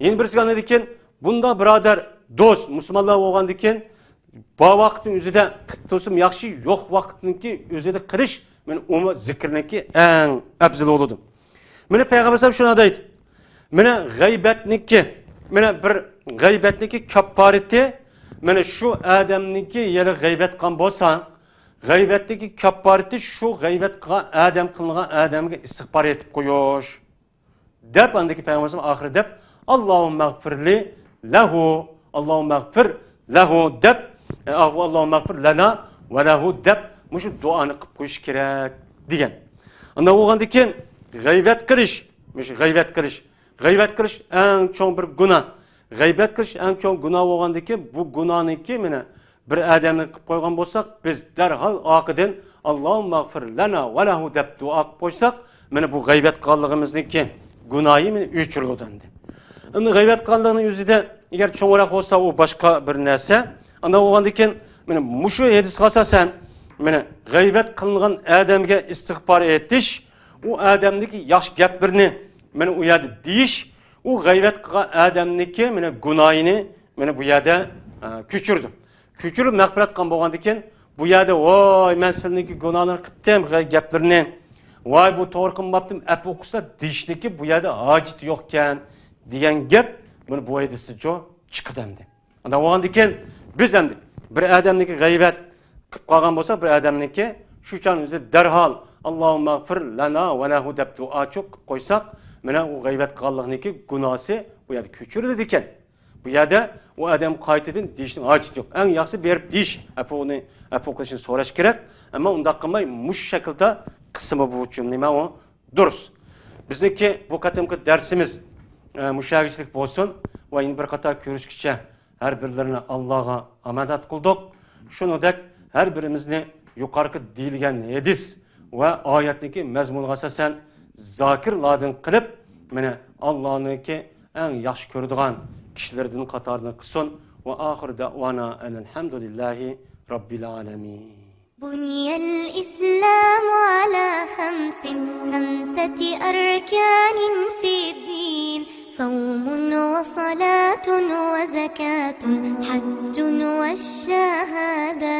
يەنە بىرسى ئاندىن كېيىن بۇنداق بۇرادەر، دوست، مۇسۇلمانلار بولغاندىن كېيىن بار ۋاقىتنىڭ ئۆزىدە قىلىپ تۇرسىمۇ ياخشى، يوق ۋاقىتنىڭكى ئۆزىدە قىلىش، مانا ئۇمۇ زىكىرنىڭكى ئەڭ ئەپزىلى بولىدۇ. مانا پەيغەمبەر ئەلەيھىسسالام شۇنداق دەيدۇ. مانا غەيبەتنىڭكى، مانا بىر غەيبەتنىڭكى كاپپارىتى، مانا شۇ ئادەمنىڭكى يەنە غەيبەت قىلغان بولسا، غەيبەتنىڭكى كاپپارىتى شۇ غەيبەت قىلغان ئادەم، قىلغان ئادەمگە ئىستىغپار ئېيتىپ قويۇش. دەپ، ئاندىكى پەيغەمبەر ئاخىرى دەپ، «ئاللاھۇممەغفىرلى لەھۇ، ئاللاھۇممەغفىر لەھۇ» دەپ، ئە، «ئاللاھۇممەغفىر لەنا ۋە لەھۇ» دەپ، مۇشۇ دۇئانى قىلىپ قويۇش كېرەك دېگەن. ئانداق بولغاندىن كېيىن غەيۋەت قىلىش، مۇشۇ غەيۋەت قىلىش، غەيۋەت قىلىش ئەڭ چوڭ بىر گۇناھ. غەيۋەت قىلىش ئەڭ چوڭ گۇناھ بولغاندىن كېيىن، بۇ گۇناھنىڭكى مانا بىر ئادەمنى قىلىپ قويغان بولساق، بىز دەرھال ئارقىدىن «ئاللاھۇممەغفىر لەنا ۋە لەھۇ» دەپ دۇئا قىلىپ قويساق، مانا بۇ غەيۋەت قىلغانلىقىمىزنىڭكى گۇناھى مانا ئۆچۈرۈلىدۇ ئەمدى. ئەمدى غەيۋەت قىلغانلىقنىڭ ئۆزىدە ئەگەر چوڭراق بولسا، ئۇ باشقا بىر نەرسە. ئانداق بولغاندىن كېيىن، مانا مۇشۇ ھەدىسكە ئاساسەن، مانا غەيۋەت قىلىنغان ئادەمگە ئىستىغپار ئېيتىش، ئۇ ئادەمنىڭكى ياخشى گەپلىرىنى مانا ئۇ يەردە دېيىش، ئۇ غەيۋەت قىلغان ئادەمنىڭكى مانا گۇناھىنى مانا بۇ يەردە، ئە، كۆچۈرىدۇ. كۆچۈرۈپ مەغپىرەت قىلغان بولغاندىكىن، بۇ يەردە، ۋاي، مەن سىلىنىڭكى گۇناھلىرىنى قىپتىم، گەپلىرىنى، ۋاي، بۇ توغرا قىلماپتىم، ئەپۇ قىلسا دېيىشنىكى بۇ يەردە ھاجىتى يوقكەن، دېگەن گەپ، بۇنى بۇ ھەدىستىنچۇ چىقىدۇ ئەمدى. ئانداق بولغاندىكىن، بىز ئەمدى بىر ئادەمنىڭكى غەيۋەت قىلىپ قالغان بولسا، بىر ئادەمنىڭكى، شۇ چاغنىڭ ئۆزىدە دەرھال، «ئاللاھۇممەغفىر لەنا ۋە لەھۇ» دەپ دۇئاچۇ قىلىپ قويساق، مانا ئۇ غەيۋەت قىلغانلىقنىڭكى گۇناھسى بۇ يەردە كۆچۈرۈلىدىكەن. بۇ يەردە ئۇ ئادەم قايتىدىن دېيىشنىڭ ھاجىتى يوق. ئەڭ ياخشىسى بېرىپ دېيىش، ئەپۇنى، ئەپۇ قىلىشنى سوراش كېرەك. ئەمما ئۇنداق قىلماي، مۇشۇ شەكىلدە قىلسىمۇ بۇ جۈملە نېمە ئۇ؟ دۇرۇس. بىزنىڭكى بۇ قېتىمقى دەرسىمىز، ئە، مۇشۇ يەرگىچىلىك بولسۇن ۋە يەنە بىر قاتار كۆرۈشكىچە ھەر بىرلىرىنى ئاللاغا ئامانەت قىلدۇق. شۇنىڭدەك ھەر بىرىمىزنى يۇقىرىقى دېيىلگەن ھەدىس ۋە ئايەتنىڭكى مەزمۇنىغا ئاساسەن زاكىرلاردىن قىلىپ، مېنى ئاللانىڭكى ئەڭ ياخشى كۆرىدىغان كىشىلىرىدىن قاتارىدىن قىلسۇن. ۋە ئاخىر دەۋانا ئەنىل ھەمدۇلىللاھى رەببىل ئالەمىن. بني الإسلام على خمس، خمسة أركان في الدين، صوم وصلاة وزكاة، حج والشهادتين.